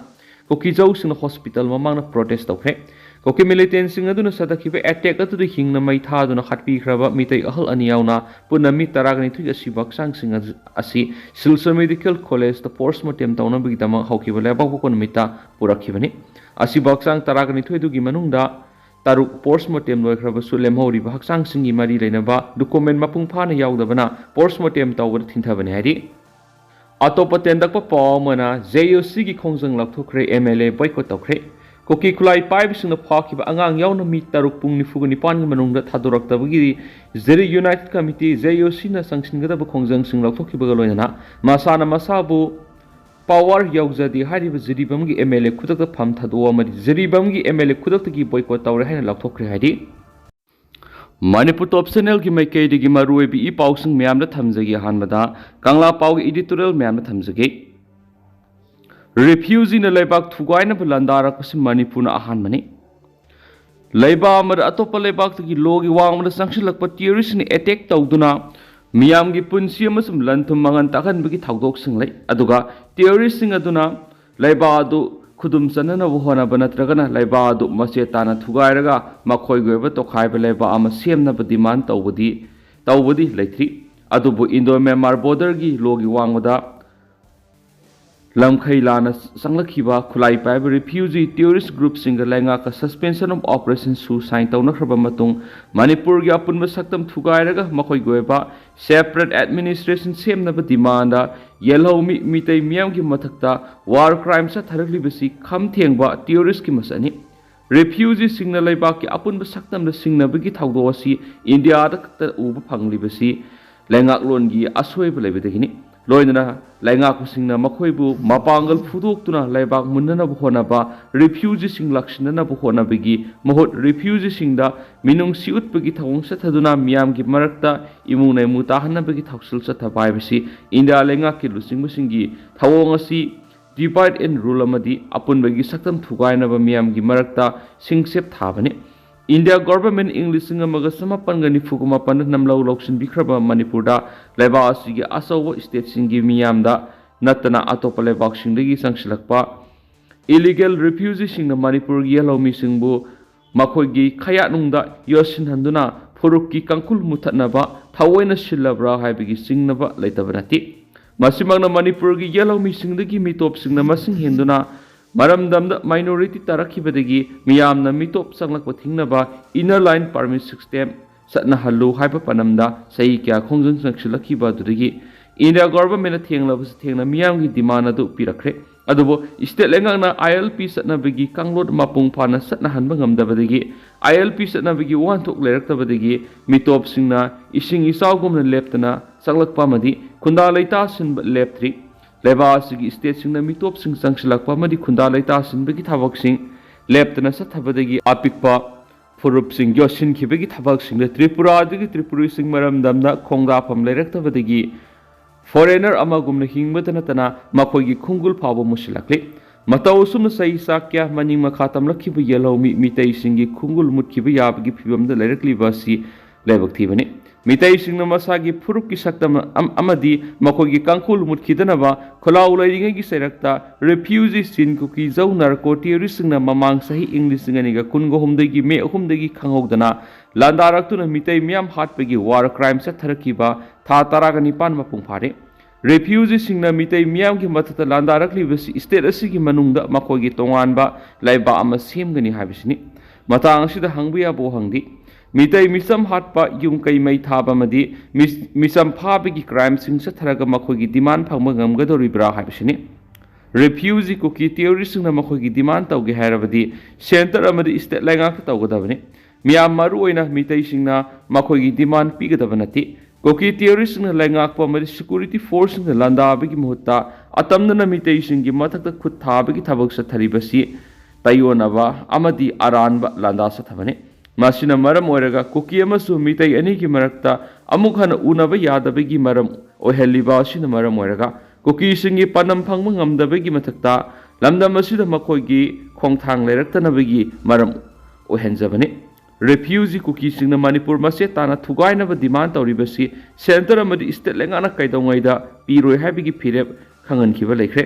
ꯀꯨꯀꯤꯖꯧꯁꯤꯡꯅ ꯍꯣꯁꯄꯤꯇꯥꯜ ꯃꯃꯥꯡꯗ ꯄ꯭ꯔꯣꯇꯦꯁ ꯇꯧꯈ꯭ꯔꯦ꯫ ꯀꯨꯀꯤ ꯃꯤꯂꯤꯇꯦꯟꯁꯤꯡ ꯑꯗꯨꯅ ꯆꯠꯊꯈꯤꯕ ꯑꯦꯇꯦꯛ ꯑꯗꯨꯗ ꯍꯤꯡꯅ ꯃꯩ ꯊꯥꯗꯨꯅ ꯍꯥꯠꯄꯤꯈ꯭ꯔꯕ ꯃꯤꯇꯩ ꯑꯍꯜ ꯑꯅꯤ ꯌꯥꯎꯅ ꯄꯨꯟꯅ ꯃꯤ ꯇꯔꯥꯒ ꯅꯤꯊꯣꯏꯒꯤ ꯑꯁꯤꯕ ꯍꯛꯆꯥꯡꯁꯤꯡ ꯑꯁꯤ ꯁꯤꯜꯆꯔ ꯃꯦꯗꯤꯀꯦꯜ ꯀꯣꯂꯦꯖꯇ ꯄꯣꯁꯃꯣꯔꯇꯦꯝ ꯇꯧꯅꯕꯒꯤꯗꯃꯛ ꯍꯧꯈꯤꯕ ꯂꯩꯕꯥꯛꯄꯣꯛꯄ ꯅꯨꯃꯤꯠꯇ ꯄꯨꯔꯛꯈꯤꯕꯅꯤ꯫ ꯑꯁꯤꯕ ꯍꯛꯆꯥꯡ ꯇꯔꯥꯒ ꯅꯤꯊꯣꯏꯗꯨꯒꯤ ꯃꯅꯨꯡꯗ ꯇꯔꯨꯛ ꯄꯣꯁꯃꯣꯔꯇꯦꯝ ꯂꯣꯏꯈ꯭ꯔꯕꯁꯨ, ꯂꯦꯝꯍꯧꯔꯤꯕ ꯍꯛꯆꯥꯡꯁꯤꯡꯒꯤ ꯃꯔꯤ ꯂꯩꯅꯕ ꯗꯣꯀꯨꯃꯦꯟ ꯃꯄꯨꯡ ꯐꯥꯅ ꯌꯥꯎꯗꯕꯅ ꯄꯣꯁꯃꯣꯔꯇꯦꯝ ꯇꯧꯕꯗ ꯊꯤꯡꯊꯕꯅꯤ ꯍꯥꯏꯔꯤ꯫ ꯑꯇꯣꯞꯄ ꯇꯦꯟꯗꯛꯄ ꯄꯥꯎ ꯑꯃꯅ, ꯖꯦ ꯌꯨ ꯁꯤꯒꯤ ꯈꯣꯡꯖꯪ ꯂꯥꯎꯊꯣꯛꯈ꯭ꯔꯦ, ꯑꯦꯝ ꯑꯦꯜ ꯑꯦ ꯕꯣꯏꯀꯣꯠ ꯇꯧꯈ꯭ꯔꯦ꯫ ꯀꯨꯀꯤ ꯈꯨꯠꯂꯥꯏ ꯄꯥꯏꯕꯁꯤꯡꯅ ꯐꯥꯈꯤꯕ ꯑꯉꯥꯡ ꯌꯥꯎꯅ ꯃꯤ ꯇꯔꯨꯛ ꯄꯨꯡ ꯅꯤꯐꯨꯒ ꯅꯤꯄꯥꯟꯒꯤ ꯃꯅꯨꯡꯗ ꯊꯥꯗꯣꯔꯛꯇꯕꯒꯤ ꯖꯤꯔꯤ ꯌꯨꯅꯥꯏꯇꯦꯗ ꯀꯃꯤꯇꯤ, ꯖꯦ ꯌꯨ ꯁꯤꯅ ꯆꯪꯁꯤꯟꯒꯗꯕ ꯈꯣꯡꯖꯪꯁꯤꯡ ꯂꯧꯊꯣꯛꯈꯤꯕꯒ ꯂꯣꯏꯅꯅ ꯃꯁꯥꯅ ꯃꯁꯥꯕꯨ ꯄꯋꯥꯔ ꯌꯥꯎꯖꯗꯦ ꯍꯥꯏꯔꯤꯕ ꯖꯤꯔꯤꯕꯥꯝꯒꯤ ꯑꯦꯝ ꯑꯦꯜ ꯑꯦ ꯈꯨꯗꯛꯇ ꯐꯝ ꯊꯥꯗꯣꯛꯑꯣ ꯑꯃꯗꯤ ꯖꯤꯔꯤꯕꯥꯝꯒꯤ ꯑꯦꯝ ꯑꯦꯜ ꯑꯦ ꯈꯨꯗꯛꯇꯒꯤ ꯕꯣꯏꯀꯣꯠ ꯇꯧꯔꯦ ꯍꯥꯏꯅ ꯂꯥꯎꯊꯣꯛꯈ꯭ꯔꯦ ꯍꯥꯏꯔꯤ꯫ ꯃꯅꯤꯄꯨꯔ ꯇꯣꯞ ꯆꯦꯅꯦꯜꯒꯤ ꯃꯥꯏꯀꯩꯗꯒꯤ ꯃꯔꯨꯑꯣꯏꯕ ꯏ ꯄꯥꯎꯁꯤꯡ ꯃꯌꯥꯝꯗ ꯊꯝꯖꯒꯦ꯫ ꯑꯍꯥꯟꯕꯗ ꯀꯪꯂꯥ ꯄꯥꯎꯒꯤ ꯏꯗꯤꯇꯣꯔꯤꯌꯦꯜ ꯃꯌꯥꯝꯗ ꯊꯝꯖꯒꯦ꯫ ꯔꯤꯐ꯭ꯌꯨꯖꯤꯅ ꯂꯩꯕꯥꯛ ꯊꯨꯒꯥꯏꯅꯕ ꯂꯥꯟꯗꯥꯔꯛꯄꯁꯤ ꯃꯅꯤꯄꯨꯔꯅ ꯑꯍꯥꯟꯕꯅꯤ꯫ ꯂꯩꯕꯥꯛ ꯑꯃꯗ ꯑꯇꯣꯞꯄ ꯂꯩꯕꯥꯛꯇꯒꯤ ꯂꯣꯒꯤ ꯋꯥꯡꯃꯗ ꯆꯪꯁꯤꯜꯂꯛꯄ ꯇꯦꯔꯣꯔꯤꯁ꯭ꯠꯁꯤꯡꯅ ꯑꯦꯇꯦꯛ ꯇꯧꯗꯨꯅ ꯃꯤꯌꯥꯝꯒꯤ ꯄꯨꯟꯁꯤ ꯑꯃꯁꯨꯡ ꯂꯟ ꯊꯨꯝ ꯃꯥꯡꯍꯟ ꯇꯥꯛꯍꯟꯕꯒꯤ ꯊꯧꯗꯣꯛꯁꯤꯡ ꯂꯩ꯫ ꯑꯗꯨꯒ ꯇꯦꯔꯣꯔꯤꯁ꯭ꯠꯁꯤꯡ ꯑꯗꯨꯅ ꯂꯩꯕꯥꯛ ꯑꯗꯨ ꯈꯨꯗꯨꯝ ꯆꯟꯅꯅꯕ ꯍꯣꯠꯅꯕ ꯅꯠꯇ꯭ꯔꯒꯅ ꯂꯩꯕꯥꯛ ꯑꯗꯨ ꯃꯆꯦꯠ ꯇꯥꯅ ꯊꯨꯒꯥꯏꯔꯒ ꯃꯈꯣꯏꯒꯤ ꯑꯣꯏꯕ ꯇꯣꯈꯥꯏꯕ ꯂꯩꯕꯥꯛ ꯑꯃ ꯁꯦꯝꯅꯕ ꯗꯤꯃꯥꯟ ꯇꯧꯕꯗꯤ ꯇꯧꯕꯗꯤ ꯂꯩꯇ꯭ꯔꯤ꯫ ꯑꯗꯨꯕꯨ ꯏꯟꯗꯣ ꯃ꯭ꯌꯥꯟꯃꯥꯔ ꯕꯣꯔꯗꯔꯒꯤ ꯂꯣꯒꯤ ꯋꯥꯡꯃꯗ ꯂꯝꯈꯩ ꯂꯥꯟꯅ ꯆꯪꯂꯛꯈꯤꯕ ꯈꯨꯠꯂꯥꯏ ꯄꯥꯏꯕ ꯔꯤꯐ꯭ꯌꯨꯖꯤ ꯇꯦꯔꯣꯔꯤꯁ꯭ꯠ ꯒ꯭ꯔꯨꯞꯁꯤꯡꯒ ꯂꯩꯉꯥꯛꯀ suspension of operation ꯁꯨ ꯁꯥꯏꯟ ꯇꯧꯅꯈ꯭ꯔꯕ ꯃꯇꯨꯡ ꯃꯅꯤꯄꯨꯔꯒꯤ ꯑꯄꯨꯟꯕ ꯁꯛꯇꯝ ꯊꯨꯒꯥꯏꯔꯒ ꯃꯈꯣꯏꯒꯤ ꯑꯣꯏꯕ separate administration ꯁꯦꯝꯅꯕ ꯗꯤꯃꯥꯟꯗ ꯌꯦꯜꯍꯧꯃꯤ ꯃꯤꯇꯩ ꯃꯤꯌꯥꯝꯒꯤ ꯃꯊꯛꯇ war crime ꯆꯠꯊꯔꯛꯂꯤꯕꯁꯤ ꯈꯝ ꯊꯦꯡꯕ ꯇꯦꯔꯣꯔꯤꯁ꯭ꯠꯀꯤ ꯃꯁꯛꯅꯤ꯫ ꯔꯤꯐ꯭ꯌꯨꯖꯤꯁꯤꯡꯅ ꯂꯩꯕꯥꯛꯀꯤ ꯑꯄꯨꯟꯕ ꯁꯛꯇꯝꯗ ꯁꯤꯡꯅꯕꯒꯤ ꯊꯧꯗꯣꯛ ꯑꯁꯤ ꯏꯟꯗꯤꯌꯥꯗ ꯈꯛꯇ ꯎꯕ ꯐꯪꯂꯤꯕꯁꯤ ꯂꯩꯉꯥꯛꯂꯣꯟꯒꯤ ꯑꯁꯣꯏꯕ ꯂꯩꯕꯗꯒꯤꯅꯤ꯫ ꯂꯣꯏꯅꯅ ꯂꯩꯉꯥꯛꯄꯁꯤꯡꯅ ꯃꯈꯣꯏꯕꯨ ꯃꯄꯥꯡꯒꯜ ꯐꯨꯗꯣꯛꯇꯨꯅ ꯂꯩꯕꯥꯛ ꯃꯨꯟꯅꯅꯕ ꯍꯣꯠꯅꯕ, ꯔꯤꯐ꯭ꯌꯨꯖꯤꯁꯤꯡ ꯂꯥꯛꯁꯤꯟꯅꯅꯕ ꯍꯣꯠꯅꯕꯒꯤ ꯃꯍꯨꯠ ꯔꯤꯐ꯭ꯌꯨꯖꯤꯁꯤꯡꯗ ꯃꯤꯅꯨꯡꯁꯤ ꯎꯠꯄꯒꯤ ꯊꯧꯑꯣꯡ ꯆꯠꯊꯗꯨꯅ ꯃꯤꯌꯥꯝꯒꯤ ꯃꯔꯛꯇ ꯏꯃꯨꯡ ꯅꯩꯃꯨ ꯇꯥꯍꯟꯅꯕꯒꯤ ꯊꯧꯁꯤꯜ ꯆꯠꯊꯕ ꯍꯥꯏꯕꯁꯤ ꯏꯟꯗꯤꯌꯥ ꯂꯩꯉꯥꯛꯀꯤ ꯂꯨꯆꯤꯡꯕꯁꯤꯡꯒꯤ ꯊꯧꯑꯣꯡ ꯑꯁꯤ divide and rule ꯑꯃꯗꯤ ꯑꯄꯨꯟꯕꯒꯤ ꯁꯛꯇꯝ ꯊꯨꯒꯥꯏꯅꯕ ꯃꯤꯌꯥꯝꯒꯤ ꯃꯔꯛꯇ ꯁꯤꯡꯁꯦꯞ ꯊꯥꯕꯅꯤ꯫ ꯏꯟꯗꯤꯌꯥ ꯒꯣꯚꯔꯟꯃꯦꯟꯠ ꯏꯪ ꯂꯤꯁꯤꯡ ꯑꯃꯒ ꯆꯃꯥꯄꯟꯒ ꯅꯤꯐꯨꯒ ꯃꯥꯄꯟꯗ ꯅꯝꯂꯧ ꯂꯧꯁꯤꯟꯕꯤꯈ꯭ꯔꯕ ꯃꯅꯤꯄꯨꯔꯗ ꯂꯩꯕꯥꯛ ꯑꯁꯤꯒꯤ ꯑꯆꯧꯕ ꯁ꯭ꯇꯦꯠꯁꯤꯡꯒꯤ ꯃꯤꯌꯥꯝꯗ ꯅꯠꯇꯅ ꯑꯇꯣꯞꯄ ꯂꯩꯕꯥꯛꯁꯤꯡꯗꯒꯤ ꯆꯪꯁꯤꯜꯂꯛꯄ ꯏꯂꯤꯒꯦꯜ ꯔꯤꯐ꯭ꯌꯨꯖꯤꯁꯤꯡꯅ ꯃꯅꯤꯄꯨꯔꯒꯤ ꯌꯦꯜꯍꯧꯃꯤꯁꯤꯡꯕꯨ ꯃꯈꯣꯏꯒꯤ ꯈꯌꯥꯠꯅꯨꯡꯗ ꯌꯣꯠꯁꯤꯟꯍꯟꯗꯨꯅ ꯐꯨꯔꯨꯞꯀꯤ ꯀꯥꯡꯈꯨꯜ ꯃꯨꯊꯠꯅꯕ ꯊꯑꯣꯏꯅ ꯁꯤꯜꯂꯕ꯭ꯔꯥ ꯍꯥꯏꯕꯒꯤ ꯆꯤꯡꯅꯕ ꯂꯩꯇꯕ ꯅꯠꯇꯦ꯫ ꯃꯁꯤꯃꯛꯅ ꯃꯅꯤꯄꯨꯔꯒꯤ ꯌꯦꯜꯍꯧꯃꯤꯁꯤꯡꯗꯒꯤ ꯃꯤꯇꯣꯞꯁꯤꯡꯅ ꯃꯁꯤꯡ ꯍꯦꯟꯗꯨꯅ ꯃꯔꯝꯗꯝꯗ minority ꯇꯥꯔꯛꯈꯤꯕꯗꯒꯤ ꯃꯤꯌꯥꯝꯅ ꯃꯤꯇꯣꯞ ꯆꯪꯂꯛꯄ ꯊꯤꯡꯅꯕ inner line permit system ꯆꯠꯅꯍꯜꯂꯨ ꯍꯥꯏꯕ ꯄꯥꯟꯗꯝꯗ ꯆꯍꯤ ꯀꯌꯥ ꯈꯣꯡꯖꯪ ꯆꯪꯁꯤꯜꯂꯛꯈꯤꯕ ꯑꯗꯨꯗꯒꯤ ꯏꯟꯗꯤꯌꯥ ꯒꯣꯚꯔꯟꯃꯦꯟꯠꯅ ꯊꯦꯡꯂꯕꯁꯨ ꯊꯦꯡꯅ ꯃꯤꯌꯥꯝꯒꯤ ꯗꯤꯃꯥꯟ ꯑꯗꯨ ꯄꯤꯔꯛꯈ꯭ꯔꯦ꯫ ꯑꯗꯨꯕꯨ ꯁ꯭ꯇꯦꯠ ꯂꯩꯉꯥꯛꯅ ILP ꯆꯠꯅꯕꯒꯤ ꯀꯥꯡꯂꯣꯟ ꯃꯄꯨꯡ ꯐꯥꯅ ꯆꯠꯅꯍꯟꯕ ꯉꯝꯗꯕꯗꯒꯤ, ILP ꯆꯠꯅꯕꯒꯤ ꯋꯥꯍꯟꯊꯣꯛ ꯂꯩꯔꯛꯇꯕꯗꯒꯤ ꯃꯤꯇꯣꯞꯁꯤꯡꯅ ꯏꯁꯤꯡ ꯏꯆꯥꯎꯒꯨꯝꯅ ꯂꯦꯞꯇꯅ ꯆꯪꯂꯛꯄ ꯑꯃꯗꯤ ꯈꯨꯟꯗꯥ ꯂꯩꯇꯥꯁꯤꯟꯕ ꯂꯦꯞꯇ꯭ꯔꯤ꯫ ꯂꯩꯕꯥꯛ ꯑꯁꯤꯒꯤ ꯁ꯭ꯇꯦꯠꯁꯤꯡꯅ ꯃꯤꯇꯣꯞꯁꯤꯡ ꯆꯪꯁꯤꯜꯂꯛꯄ ꯑꯃꯗꯤ ꯈꯨꯟꯗꯥ ꯂꯩꯇꯥꯁꯤꯟꯕꯒꯤ ꯊꯕꯛꯁꯤꯡ ꯂꯦꯞꯇꯅ ꯆꯠꯊꯕꯗꯒꯤ ꯑꯄꯤꯛꯄ ꯐꯨꯔꯨꯞꯁꯤꯡ ꯌꯣꯠꯁꯤꯟꯈꯤꯕꯒꯤ ꯊꯕꯛꯁꯤꯡꯗ ꯇ꯭ꯔꯤꯄꯨꯔꯥꯗꯒꯤ ꯇ꯭ꯔꯤꯄꯨꯔꯤꯁꯤꯡ ꯃꯔꯝꯗꯝꯗ ꯈꯣꯡꯗꯥꯐꯝ ꯂꯩꯔꯛꯇꯕꯗꯒꯤ foreigner ꯑꯃꯒꯨꯝꯅ ꯍꯤꯡꯕꯇ ꯅꯠꯇꯅ ꯃꯈꯣꯏꯒꯤ ꯈꯣꯡꯒꯨꯜ ꯐꯥꯎꯕ ꯃꯨꯁꯤꯜꯂꯛꯂꯤ꯫ ꯃꯇꯧ ꯑꯁꯨꯝꯅ ꯆꯍꯤ ꯆꯥ ꯀꯌꯥ ꯃꯅꯤꯡ ꯃꯈꯥ ꯇꯝꯂꯛꯈꯤꯕ ꯌꯦꯜꯍꯧꯃꯤ ꯃꯤꯇꯩꯁꯤꯡꯒꯤ ꯈꯣꯡꯒꯨꯜ ꯃꯨꯠꯈꯤꯕ ꯌꯥꯕꯒꯤ ꯐꯤꯕꯝꯗ ꯂꯩꯔꯛꯂꯤꯕ ꯑꯁꯤ ꯂꯥꯏꯕꯛ ꯊꯤꯕꯅꯤ꯫ ꯃꯤꯇꯩꯁꯤꯡꯅ ꯃꯁꯥꯒꯤ ꯐꯨꯔꯨꯞꯀꯤ ꯁꯛꯇꯝ ꯑꯃꯗꯤ ꯃꯈꯣꯏꯒꯤ ꯀꯥꯡꯈꯨꯜ ꯃꯨꯠꯈꯤꯗꯅꯕ ꯈꯣꯜꯂꯥꯎ ꯂꯩꯔꯤꯉꯩꯒꯤ ꯆꯩꯔꯛꯇ ꯔꯤꯐ꯭ꯌꯨꯖꯤ ꯆꯤꯟ ꯀꯨꯀꯤ ꯖꯧ ꯅꯥꯔꯀꯣ ꯇꯦꯔꯣꯔꯤꯁꯁꯤꯡꯅ ꯃꯃꯥꯡ ꯆꯍꯤ ꯏꯪ ꯂꯤꯁꯤꯡ ꯑꯅꯤꯒ ꯀꯨꯟꯒ ꯍꯨꯝꯗꯒꯤ ꯃꯦ ꯑꯍꯨꯝꯗꯒꯤ ꯈꯪꯍꯧꯗꯅ ꯂꯥꯟꯗꯥꯔꯛꯇꯨꯅ ꯃꯤꯇꯩ ꯃꯤꯌꯥꯝ ꯍꯥꯠꯄꯒꯤ ꯋꯥꯔ ꯀ꯭ꯔꯥꯏꯝ ꯆꯠꯊꯔꯛꯈꯤꯕ ꯊꯥ ꯇꯔꯥꯒ ꯅꯤꯄꯥꯟ ꯃꯄꯨꯡ ꯐꯥꯔꯦ꯫ ꯔꯤꯐ꯭ꯌꯨꯖꯤꯁꯤꯡꯅ ꯃꯤꯇꯩ ꯃꯤꯌꯥꯝꯒꯤ ꯃꯊꯛꯇ ꯂꯥꯟꯗꯥꯔꯛꯂꯤꯕꯁꯤ ꯁ꯭ꯇꯦꯠ ꯑꯁꯤꯒꯤ ꯃꯅꯨꯡꯗ ꯃꯈꯣꯏꯒꯤ ꯇꯣꯉꯥꯟꯕ ꯂꯩꯕꯥꯛ ꯑꯃ ꯁꯦꯝꯒꯅꯤ ꯍꯥꯏꯕꯁꯤꯅꯤ꯫ ꯃꯇꯥꯡ ꯑꯁꯤꯗ ꯍꯪꯕ ꯌꯥꯕ ꯋꯥꯍꯪꯗꯤ, ꯃꯤꯇꯩ ꯃꯤꯆꯝ ꯍꯥꯠꯄ, ꯌꯨꯝ ꯀꯩ ꯃꯩ ꯊꯥꯕ ꯑꯃꯗꯤ ꯃꯤꯆꯝ ꯐꯥꯕꯒꯤ ꯀ꯭ꯔꯥꯏꯝꯁꯤꯡ ꯆꯠꯊꯔꯒ ꯃꯈꯣꯏꯒꯤ ꯗꯤꯃꯥꯟ ꯐꯪꯕ ꯉꯝꯒꯗꯧꯔꯤꯕ꯭ꯔꯥ ꯍꯥꯏꯕꯁꯤꯅꯤ꯫ ꯔꯤꯐ꯭ꯌꯨꯖꯤ ꯀꯨꯀꯤ ꯇꯦꯔꯣꯔꯤꯁꯁꯤꯡꯅ ꯃꯈꯣꯏꯒꯤ ꯗꯤꯃꯥꯟ ꯇꯧꯒꯦ ꯍꯥꯏꯔꯕꯗꯤ ꯁꯦꯟꯇꯔ ꯑꯃꯗꯤ ꯁ꯭ꯇꯦꯠ ꯂꯩꯉꯥꯛꯇ ꯇꯧꯒꯗꯕꯅꯤ꯫ ꯃꯤꯌꯥꯝ, ꯃꯔꯨꯑꯣꯏꯅ ꯃꯤꯇꯩꯁꯤꯡꯅ ꯃꯈꯣꯏꯒꯤ ꯗꯤꯃꯥꯟ ꯄꯤꯒꯗꯕ ꯅꯠꯇꯦ꯫ ꯀꯨꯀꯤ ꯇꯦꯔꯣꯔꯤꯁꯁꯤꯡꯅ ꯂꯩꯉꯥꯛꯄ ꯑꯃꯗꯤ ꯁꯦꯀ꯭ꯌꯨꯔꯤꯇꯤ ꯐꯣꯔꯁꯁꯤꯡꯅ ꯂꯥꯟꯗꯥꯕꯒꯤ ꯃꯍꯨꯠꯇ ꯑꯇꯝꯅꯅ ꯃꯤꯇꯩꯁꯤꯡꯒꯤ ꯃꯊꯛꯇ ꯈꯨꯠ ꯊꯥꯕꯒꯤ ꯊꯕꯛ ꯆꯠꯊꯔꯤꯕꯁꯤ ꯇꯥꯏꯑꯣꯟꯅꯕ ꯑꯃꯗꯤ ꯑꯔꯥꯟꯕ ꯂꯥꯟꯗꯥ ꯆꯠꯊꯕꯅꯤ꯫ ꯃꯁꯤꯅ ꯃꯔꯝ ꯑꯣꯏꯔꯒ ꯀꯨꯀꯤ ꯑꯃꯁꯨꯡ ꯃꯤꯇꯩ ꯑꯅꯤꯒꯤ ꯃꯔꯛꯇ ꯑꯃꯨꯛ ꯍꯟꯅ ꯎꯅꯕ ꯌꯥꯗꯕꯒꯤ ꯃꯔꯝ ꯑꯣꯏꯍꯜꯂꯤꯕ ꯑꯁꯤꯅ ꯃꯔꯝ ꯑꯣꯏꯔꯒ ꯀꯨꯀꯤꯁꯤꯡꯒꯤ ꯄꯥꯟꯗꯝ ꯐꯪꯕ ꯉꯝꯗꯕꯒꯤ ꯃꯊꯛꯇ ꯂꯝꯗꯝ ꯑꯁꯤꯗ ꯃꯈꯣꯏꯒꯤ ꯈꯣꯡꯊꯥꯡ ꯂꯩꯔꯛꯇꯅꯕꯒꯤ ꯃꯔꯝ ꯑꯣꯏꯍꯟꯖꯕꯅꯤ꯫ ꯔꯤꯐ꯭ꯌꯨꯖꯤ ꯀꯨꯀꯤꯁꯤꯡꯅ ꯃꯅꯤꯄꯨꯔ ꯃꯆꯦꯠ ꯇꯥꯅ ꯊꯨꯒꯥꯏꯅꯕ ꯗꯤꯃꯥꯟ ꯇꯧꯔꯤꯕꯁꯤ ꯁꯦꯟꯇꯔ ꯑꯃꯗꯤ ꯁ꯭ꯇꯦꯠ ꯂꯩꯉꯥꯛꯅ ꯀꯩꯗꯧꯉꯩꯗ ꯄꯤꯔꯣꯏ ꯍꯥꯏꯕꯒꯤ ꯐꯤꯔꯦꯞ ꯈꯪꯍꯟꯈꯤꯕ ꯂꯩꯈ꯭ꯔꯦ꯫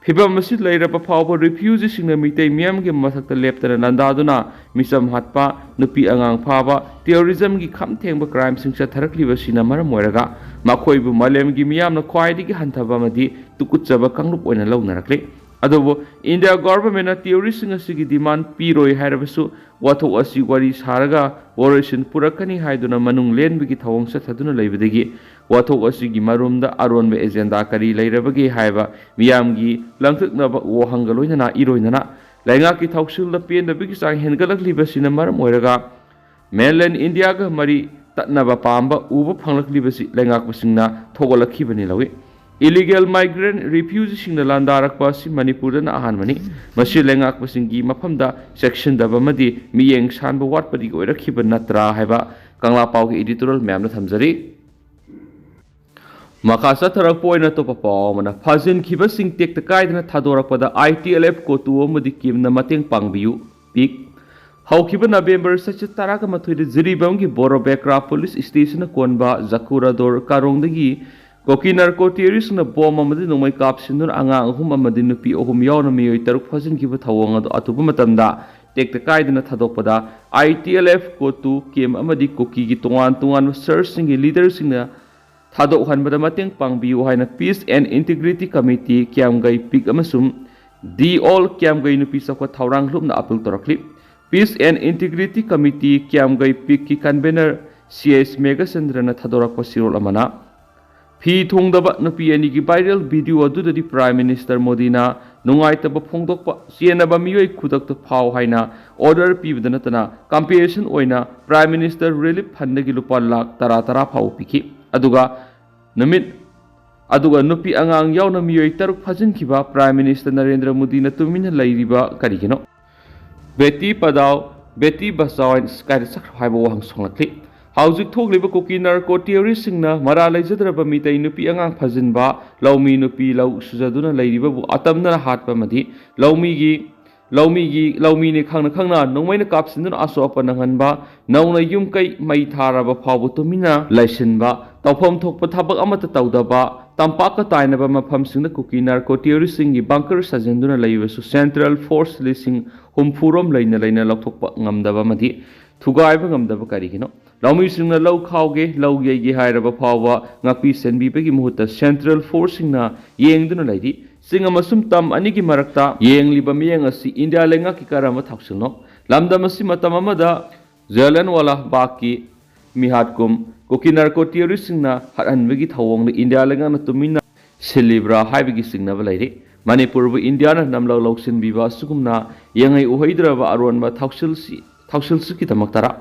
ꯐꯤꯕꯝ ꯑꯁꯤ ꯂꯩꯔꯕ ꯐꯥꯎꯕ ꯔꯤꯐ꯭ꯌꯨꯖꯤꯁꯤꯡꯅ ꯃꯤꯇꯩ ꯃꯤꯌꯥꯝꯒꯤ ꯃꯊꯛꯇ ꯂꯦꯞꯇꯅ ꯂꯥꯟꯗꯥꯗꯨꯅ ꯃꯤꯆꯝ ꯍꯥꯠꯄ, ꯅꯨꯄꯤ ꯑꯉꯥꯡ ꯐꯥꯕ, ꯇꯦꯔꯣꯔꯤꯖꯝꯒꯤ ꯈꯝ ꯊꯦꯡꯕ ꯀ꯭ꯔꯥꯏꯝꯁꯤꯡ ꯆꯠꯊꯔꯛꯂꯤꯕꯁꯤꯅ ꯃꯔꯝ ꯑꯣꯏꯔꯒ ꯃꯈꯣꯏꯕꯨ ꯃꯥꯂꯦꯝꯒꯤ ꯃꯤꯌꯥꯝꯅ ꯈ꯭ꯋꯥꯏꯗꯒꯤ ꯍꯟꯊꯕ ꯑꯃꯗꯤ ꯇꯨꯀꯠꯆꯕ ꯀꯥꯡꯂꯨꯞ ꯑꯣꯏꯅ ꯂꯧꯅꯔꯛꯂꯤ꯫ ꯑꯗꯨꯕꯨ ꯏꯟꯗꯤꯌꯥ ꯒꯣꯚꯔꯟꯃꯦꯟꯠꯅ ꯇꯦꯔꯣꯔꯤꯁꯁꯤꯡ ꯑꯁꯤꯒꯤ ꯗꯤꯃꯥꯟ ꯄꯤꯔꯣꯏ ꯍꯥꯏꯔꯕꯁꯨ ꯋꯥꯊꯣꯛ ꯑꯁꯤ ꯋꯥꯔꯤ ꯁꯥꯔꯒ ꯋꯥꯔꯣꯏꯁꯤꯟ ꯄꯨꯔꯛꯀꯅꯤ ꯍꯥꯏꯗꯨꯅ ꯃꯅꯨꯡ ꯂꯦꯟꯕꯒꯤ ꯊꯧꯑꯣꯡ ꯆꯠꯊꯗꯨꯅ ꯂꯩꯕꯗꯒꯤ ꯋꯥꯊꯣꯛ ꯑꯁꯤꯒꯤ ꯃꯔꯨꯝꯗ ꯑꯔꯣꯟꯕ ꯑꯦꯖꯦꯟꯗꯥ ꯀꯔꯤ ꯂꯩꯔꯕꯒꯦ ꯍꯥꯏꯕ ꯃꯤꯌꯥꯝꯒꯤ ꯂꯪꯊꯣꯛꯅꯕ ꯋꯥꯍꯪꯒ ꯂꯣꯏꯅꯅ ꯏꯔꯣꯏꯅꯅ ꯂꯩꯉꯥꯛꯀꯤ ꯊꯧꯁꯤꯜꯗ ꯄꯦꯟꯗꯕꯒꯤ ꯆꯥꯡ ꯍꯦꯟꯒꯠꯂꯛꯂꯤꯕꯁꯤꯅ ꯃꯔꯝ ꯑꯣꯏꯔꯒ ꯃꯦꯟꯂꯦꯟ ꯏꯟꯗꯤꯌꯥꯒ ꯃꯔꯤ ꯇꯠꯅꯕ ꯄꯥꯝꯕ ꯎꯕ ꯐꯪꯂꯛꯂꯤꯕꯁꯤ ꯂꯩꯉꯥꯛꯄꯁꯤꯡꯅ ꯊꯧꯒꯠꯂꯛꯈꯤꯕꯅꯤ ꯂꯧꯏ꯫ ꯏꯂꯤꯒꯦꯜ ꯃꯥꯏꯒ꯭ꯔꯦꯟ ꯔꯤꯐ꯭ꯌꯨꯖꯤꯁꯤꯡꯅ ꯂꯥꯟꯗꯥꯔꯛꯄ ꯑꯁꯤ ꯃꯅꯤꯄꯨꯔꯗꯅ ꯑꯍꯥꯟꯕꯅꯤ꯫ ꯃꯁꯤ ꯂꯩꯉꯥꯛꯄꯁꯤꯡꯒꯤ ꯃꯐꯝꯗ ꯆꯦꯛꯁꯤꯟꯗꯕ ꯑꯃꯗꯤ ꯃꯤꯠꯌꯦꯡ ꯁꯥꯟꯕ ꯋꯥꯠꯄꯗꯒꯤ ꯑꯣꯏꯔꯛꯈꯤꯕ ꯅꯠꯇ꯭ꯔꯥ ꯍꯥꯏꯕ ꯀꯪꯂꯥ ꯄꯥꯎꯒꯤ ꯏꯗꯤꯇꯣꯔꯤꯌꯦꯜ ꯃꯌꯥꯝꯗ ꯊꯝꯖꯔꯤ꯫ ꯃꯈꯥ ꯆꯠꯊꯔꯛꯄ ꯑꯣꯏꯅ ꯑꯇꯣꯞꯄ ꯄꯥꯎ ꯑꯃꯅ, ꯐꯥꯖꯤꯟꯈꯤꯕꯁꯤꯡ ꯇꯦꯛꯇ ꯀꯥꯏꯗꯅ ꯊꯥꯗꯣꯔꯛꯄꯗ ꯑꯥꯏ ꯇꯤ ꯑꯦꯜ ꯑꯦꯐ ꯀꯣꯇꯨ ꯑꯃꯗꯤ ꯀꯤꯝꯅ ꯃꯇꯦꯡ ꯄꯥꯡꯕꯤꯌꯨ, ꯄꯤꯛ꯫ ꯍꯧꯈꯤꯕ ꯅꯕꯦꯝꯕꯔ ꯆꯩꯆꯠ ꯇꯔꯥꯒ ꯃꯥꯊꯣꯏꯗ ꯖꯤꯔꯤꯕꯥꯝꯒꯤ ꯕꯣꯔꯣꯕꯦꯀ꯭ꯔꯥ ꯄꯨꯂꯤꯁ ꯁ꯭ꯇꯦꯁꯟꯅ ꯀꯣꯟꯕ ꯖꯀꯨꯔꯥꯗꯣꯔ ꯀꯥꯔꯣꯡꯗꯒꯤ ꯀꯨꯀꯤ ꯅꯥꯔꯀꯣ ꯇꯦꯔꯣꯔꯤꯁ꯭ꯠꯁꯤꯡꯅ ꯕꯣꯝ ꯑꯃꯗꯤ ꯅꯣꯡꯃꯩ ꯀꯥꯞꯁꯤꯟꯗꯨꯅ ꯑꯉꯥꯡ ꯑꯍꯨꯝ ꯑꯃꯗꯤ ꯅꯨꯄꯤ ꯑꯍꯨꯝ ꯌꯥꯎꯅ ꯃꯤꯑꯣꯏ ꯇꯔꯨꯛ ꯐꯥꯖꯤꯟꯈꯤꯕ ꯊꯧꯑꯣꯡ ꯑꯗꯨ ꯑꯊꯨꯕ ꯃꯇꯝꯗ ꯇꯦꯛꯇ ꯀꯥꯏꯗꯅ ꯊꯥꯗꯣꯛꯄꯗ, ꯑꯥꯏ ꯇꯤ ꯑꯦꯜ ꯑꯦꯐ ꯀꯣꯇꯨ ꯀꯦꯝ ꯑꯃꯗꯤ ꯀꯨꯀꯤꯒꯤ ꯇꯣꯉꯥꯟ ꯇꯣꯉꯥꯟꯕ ꯆꯔꯆꯁꯤꯡꯒꯤ ꯂꯤꯗꯔꯁꯤꯡꯅ ꯊꯥꯗꯣꯛꯍꯟꯕꯗ ꯃꯇꯦꯡ ꯄꯥꯡꯕꯤꯌꯨ ꯍꯥꯏꯅ Peace and Integrity Committee ꯀ꯭ꯌꯥꯝꯒꯩ ꯄꯤꯛ ꯑꯃꯁꯨꯡ The All ꯀ꯭ꯌꯥꯝꯒꯩ ꯅꯨꯄꯤ ꯆꯥꯎꯈꯠ ꯊꯧꯔꯥꯡ ꯂꯨꯞꯅ ꯑꯥꯄꯤꯜ ꯇꯧꯔꯛꯂꯤ꯫ Peace and Integrity Committee Kyamgei ꯄꯤꯛꯀꯤ ꯀꯟꯚꯦꯅꯔ ꯁꯤ ꯑꯦꯁ ꯃꯦꯘꯆꯟꯗ꯭ꯔꯅ ꯊꯥꯗꯣꯔꯛꯄ ꯆꯦꯔꯣꯜ ꯑꯃꯅ, ꯐꯤ ꯊꯣꯡꯗꯕ ꯅꯨꯄꯤ ꯑꯅꯤꯒꯤ viral video ꯑꯗꯨꯗꯗꯤ Prime Minister ꯃꯣꯗꯤꯅ ꯅꯨꯡꯉꯥꯏꯇꯕ ꯐꯣꯡꯗꯣꯛꯄ, ꯆꯦꯟꯅꯕ ꯃꯤꯑꯣꯏ ꯈꯨꯗꯛꯇ ꯐꯥꯎ ꯍꯥꯏꯅ order ꯄꯤꯕꯗ ꯅꯠꯇꯅ, compensation ꯑꯣꯏꯅ Prime Minister Relief Fundꯗꯒꯤ ꯂꯨꯄꯥ ꯂꯥꯈ ꯇꯔꯥ ꯇꯔꯥ ꯐꯥꯎꯕ ꯄꯤꯈꯤ꯫ ꯑꯗꯨꯒ ꯅꯨꯃꯤꯠ ꯑꯗꯨꯒ ꯅꯨꯄꯤ ꯑꯉꯥꯡ ꯌꯥꯎꯅ ꯃꯤꯑꯣꯏ ꯇꯔꯨꯛ ꯐꯥꯖꯤꯟꯈꯤꯕ Prime Minister ꯅꯔꯦꯟꯗ꯭ꯔ ꯃꯣꯗꯤꯅ ꯇꯨꯃꯤꯟꯅ ꯂꯩꯔꯤꯕ ꯀꯔꯤꯒꯤꯅꯣ? ꯕꯦꯇꯤ ꯄꯗꯥꯎ, ꯕꯦꯇꯤ ꯕꯆꯥꯎ ꯍꯥꯏꯅ ꯀꯥꯏꯗ ꯆꯠꯈ꯭ꯔꯣ ꯍꯥꯏꯕ ꯋꯥꯍꯪ ꯁꯣꯛꯂꯛꯂꯤ꯫ ꯍꯧꯖꯤꯛ ꯊꯣꯛꯂꯤꯕ ꯀꯨꯀꯤ ꯅꯥꯔꯀꯣ ꯇꯦꯔꯣꯔꯤꯁ꯭ꯠꯁꯤꯡꯅ ꯃꯔꯥꯜ ꯂꯩꯖꯗ꯭ꯔꯕ ꯃꯤꯇꯩ ꯅꯨꯄꯤ ꯑꯉꯥꯡ ꯐꯥꯖꯤꯟꯕ, ꯂꯧꯃꯤ ꯅꯨꯄꯤ ꯂꯧ ꯁꯨꯖꯗꯨꯅ ꯂꯩꯔꯤꯕꯕꯨ ꯑꯇꯝꯅꯅ ꯍꯥꯠꯄ ꯑꯃꯗꯤ ꯂꯧꯃꯤꯒꯤ ꯂꯧꯃꯤꯒꯤ ꯂꯧꯃꯤꯅꯤ ꯈꯪꯅ ꯈꯪꯅ ꯅꯣꯡꯃꯩꯅ ꯀꯥꯞꯁꯤꯟꯗꯨꯅ ꯑꯁꯣꯛ ꯑꯄꯟ ꯅꯪꯍꯟꯕ, ꯅꯧꯅ ꯌꯨꯝ ꯀꯩ ꯃꯩ ꯊꯥꯔꯕ ꯐꯥꯎꯕ ꯇꯨꯃꯤꯟꯅ ꯂꯩꯁꯤꯟꯕ, ꯇꯧꯐꯝ ꯊꯣꯛꯄ ꯊꯕꯛ ꯑꯃꯠꯇ ꯇꯧꯗꯕ, ꯇꯝꯄꯥꯛꯀ ꯇꯥꯏꯅꯕ ꯃꯐꯝꯁꯤꯡꯗ ꯀꯨꯀꯤ ꯅꯥꯔꯀꯣ ꯇꯦꯔꯣꯔꯤꯁ꯭ꯠꯁꯤꯡꯒꯤ ꯕꯪꯀꯔ ꯁꯥꯖꯤꯟꯗꯨꯅ ꯂꯩꯕꯁꯨ Central Force ꯂꯤꯁꯤꯡ ꯍꯨꯝꯐꯨ ꯔꯣꯝ ꯂꯩꯅ ꯂꯩꯅ ꯂꯧꯊꯣꯛꯄ ꯉꯝꯗꯕ ꯑꯃꯗꯤ ꯊꯨꯒꯥꯏꯕ ꯉꯝꯗꯕ ꯀꯔꯤꯒꯤꯅꯣ? ꯂꯧꯃꯤꯁꯤꯡꯅ ꯂꯧ ꯈꯥꯎꯒꯦ, ꯂꯧ ꯌꯩꯒꯦ ꯍꯥꯏꯔꯕ ꯐꯥꯎꯕ ꯉꯥꯛꯄꯤ ꯁꯦꯟꯕꯤꯕꯒꯤ ꯃꯍꯨꯠꯇ Central Forceꯁꯤꯡꯅ ꯌꯦꯡꯗꯨꯅ ꯂꯩꯔꯤ꯫ ꯆꯤꯡ ꯑꯃꯁꯨꯡ ꯇꯝ ꯑꯅꯤꯒꯤ ꯃꯔꯛꯇ ꯌꯦꯡꯂꯤꯕ ꯃꯤꯠꯌꯦꯡ ꯑꯁꯤ ꯏꯟꯗꯤꯌꯥ ꯂꯩꯉꯥꯛꯀꯤ ꯀꯔꯝꯕ ꯊꯧꯁꯤꯜꯅꯣ? ꯂꯝꯗꯝ ꯑꯁꯤ ꯃꯇꯝ ꯑꯃꯗ ꯖꯂꯤꯌꯥꯟꯋꯥꯂꯥ ꯕꯥꯒꯀꯤ ꯃꯤꯍꯥꯠꯀꯨꯝ ꯀꯨꯀꯤ ꯅꯥꯔꯀꯣ ꯇꯦꯔꯣꯔꯤꯁ꯭ꯠꯁꯤꯡꯅ ꯍꯥꯠꯍꯟꯕꯒꯤ ꯊꯧꯑꯣꯡꯗ ꯏꯟꯗꯤꯌꯥ ꯂꯩꯉꯥꯛꯅ ꯇꯨꯃꯤꯟꯅ ꯁꯤꯜꯂꯤꯕ꯭ꯔꯥ ꯍꯥꯏꯕꯒꯤ ꯆꯤꯡꯅꯕ ꯂꯩꯔꯤ꯫ ꯃꯅꯤꯄꯨꯔꯕꯨ ꯏꯟꯗꯤꯌꯥꯅ ꯅꯝꯂꯧ ꯂꯧꯁꯤꯟꯕꯤꯕ ꯑꯁꯤꯒꯨꯝꯅ ꯌꯦꯡꯍꯩ ꯎꯍꯩꯗ꯭ꯔꯕ ꯑꯔꯣꯟꯕ ꯊꯧꯁꯤꯜꯁꯤ-, ꯊꯧꯁꯤꯜꯁꯤꯒꯤꯗꯃꯛꯇꯔꯥ?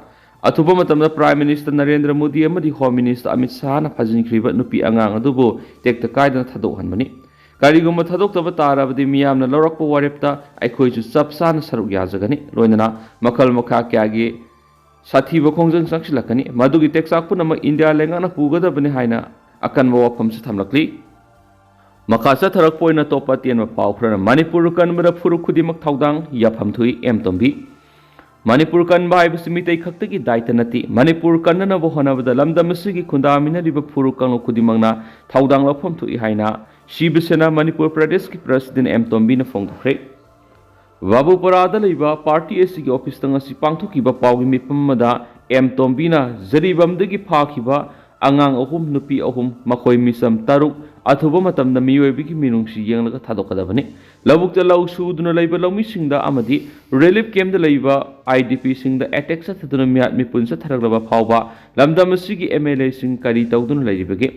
ꯑꯊꯨꯕ ꯃꯇꯝꯗ Prime Minister ꯅꯔꯦꯟꯗ꯭ꯔ ꯃꯣꯗꯤ ꯑꯃꯗꯤ Home Minister ꯑꯃꯤꯠ ꯁꯥꯍꯅ ꯐꯥꯖꯤꯟꯈ꯭ꯔꯤꯕ ꯅꯨꯄꯤ ꯑꯉꯥꯡ ꯑꯗꯨꯕꯨ ꯇꯦꯛꯇ ꯀꯥꯏꯗꯅ ꯊꯥꯗꯣꯛꯍꯟꯕꯅꯤ꯫ ꯀꯔꯤꯒꯨꯝꯕ ꯊꯥꯗꯣꯛꯇꯕ ꯇꯥꯔꯕꯗꯤ ꯃꯤꯌꯥꯝꯅ ꯂꯧꯔꯛꯄ ꯋꯥꯔꯦꯞꯇ ꯑꯩꯈꯣꯏꯁꯨ ꯆꯞ ꯆꯥꯅ ꯁꯔꯨꯛ ꯌꯥꯖꯒꯅꯤ꯫ ꯂꯣꯏꯅꯅ ꯃꯈꯜ ꯃꯈꯥ ꯀꯌꯥꯒꯤ ꯁꯥꯊꯤꯕ ꯈꯣꯡꯖꯪ ꯆꯪꯁꯤꯜꯂꯛꯀꯅꯤ꯫ ꯃꯗꯨꯒꯤ ꯇꯦꯛꯆꯥꯛ ꯄꯨꯝꯅꯃꯛ ꯏꯟꯗꯤꯌꯥ ꯂꯩꯉꯥꯛꯅ ꯄꯨꯒꯗꯕꯅꯤ ꯍꯥꯏꯅ ꯑꯀꯟꯕ ꯋꯥꯐꯝꯁꯨ ꯊꯝꯂꯛꯂꯤ꯫ ꯃꯈꯥ ꯆꯠꯊꯔꯛꯄ ꯑꯣꯏꯅ ꯑꯇꯣꯞꯄ ꯑꯇꯦꯟꯕ ꯄꯥꯎ ꯈꯔꯅ, ꯃꯅꯤꯄꯨꯔ ꯀꯟꯕꯗ ꯐꯨꯔꯨꯞ ꯈꯨꯗꯤꯡꯃꯛ ꯊꯧꯗꯥꯡ, ꯌꯥꯐꯝ ꯊꯣꯛꯏ ꯑꯦꯝ ꯇꯣꯝꯕꯤ꯫ ꯃꯅꯤꯄꯨꯔ ꯀꯟꯕ ꯍꯥꯏꯕꯁꯤ ꯃꯤꯇꯩ ꯈꯛꯇꯒꯤ ꯗꯥꯏꯇ ꯅꯠꯇꯦ꯫ ꯃꯅꯤꯄꯨꯔ ꯀꯟꯅꯅꯕ ꯍꯣꯠꯅꯕꯗ ꯂꯝꯗꯝ ꯑꯁꯤꯒꯤ ꯈꯨꯟꯗꯥꯃꯤꯟꯅꯔꯤꯕ ꯐꯨꯔꯨꯞ ꯀꯥꯡꯂꯨꯞ ꯈꯨꯗꯤꯡꯃꯛꯅ ꯊꯧꯗꯥꯡ ꯂꯧꯐꯝ ꯊꯣꯛꯏ ꯍꯥꯏꯅ ꯁꯤꯕ ꯁꯦꯅꯥ ꯃꯅꯤꯄꯨꯔ ꯄ꯭ꯔꯗꯦꯁꯀꯤ ꯄ꯭ꯔꯁꯤꯗꯦꯟ ꯑꯦꯝ ꯇꯣꯝꯕꯤꯅ ꯐꯣꯡꯗꯣꯛꯈ꯭ꯔꯦ꯫ ꯕꯥꯕꯨꯄꯔꯥꯗ ꯂꯩꯕ ꯄꯥꯔꯇꯤ ꯑꯁꯤꯒꯤ ꯑꯣꯐꯤꯁꯇ ꯉꯁꯤ ꯄꯥꯡꯊꯣꯛꯈꯤꯕ ꯄꯥꯎꯒꯤ ꯃꯤꯐꯝ ꯑꯃꯗ ꯑꯦꯝ ꯇꯣꯝꯕꯤꯅ ꯖꯔꯤꯕꯝꯗꯒꯤ ꯐꯥꯈꯤꯕ ꯑꯉꯥꯡ ꯑꯍꯨꯝ, ꯅꯨꯄꯤ ꯑꯍꯨꯝ, ꯃꯈꯣꯏ ꯃꯤꯆꯝ ꯇꯔꯨꯛ ꯑꯊꯨꯕ ꯃꯇꯝꯗ ꯃꯤꯑꯣꯏꯕꯒꯤ ꯃꯤꯅꯨꯡꯁꯤ ꯌꯦꯡꯂꯒ ꯊꯥꯗꯣꯛꯀꯗꯕꯅꯤ꯫ ꯂꯧꯕꯨꯛꯇ ꯂꯧ ꯁꯨꯗꯨꯅ ꯂꯩꯕ ꯂꯧꯃꯤꯁꯤꯡꯗ ꯑꯃꯗꯤ ꯔꯤꯂꯤꯐ ꯀꯦꯝꯞꯇ ꯂꯩꯕ ꯑꯥꯏ ꯗꯤ ꯄꯤꯁꯤꯡꯗ ꯑꯦꯇꯦꯛ ꯆꯠꯊꯗꯨꯅ ꯃꯤꯍꯥꯠ ꯃꯤꯄꯨꯟ ꯆꯠꯊꯔꯛꯂꯕ ꯐꯥꯎꯕ ꯂꯝꯗꯝ ꯑꯁꯤꯒꯤ ꯑꯦꯝ ꯑꯦꯜ ꯑꯦꯁꯤꯡ ꯀꯔꯤ ꯇꯧꯗꯨꯅ ꯂꯩꯔꯤꯕꯒꯦ?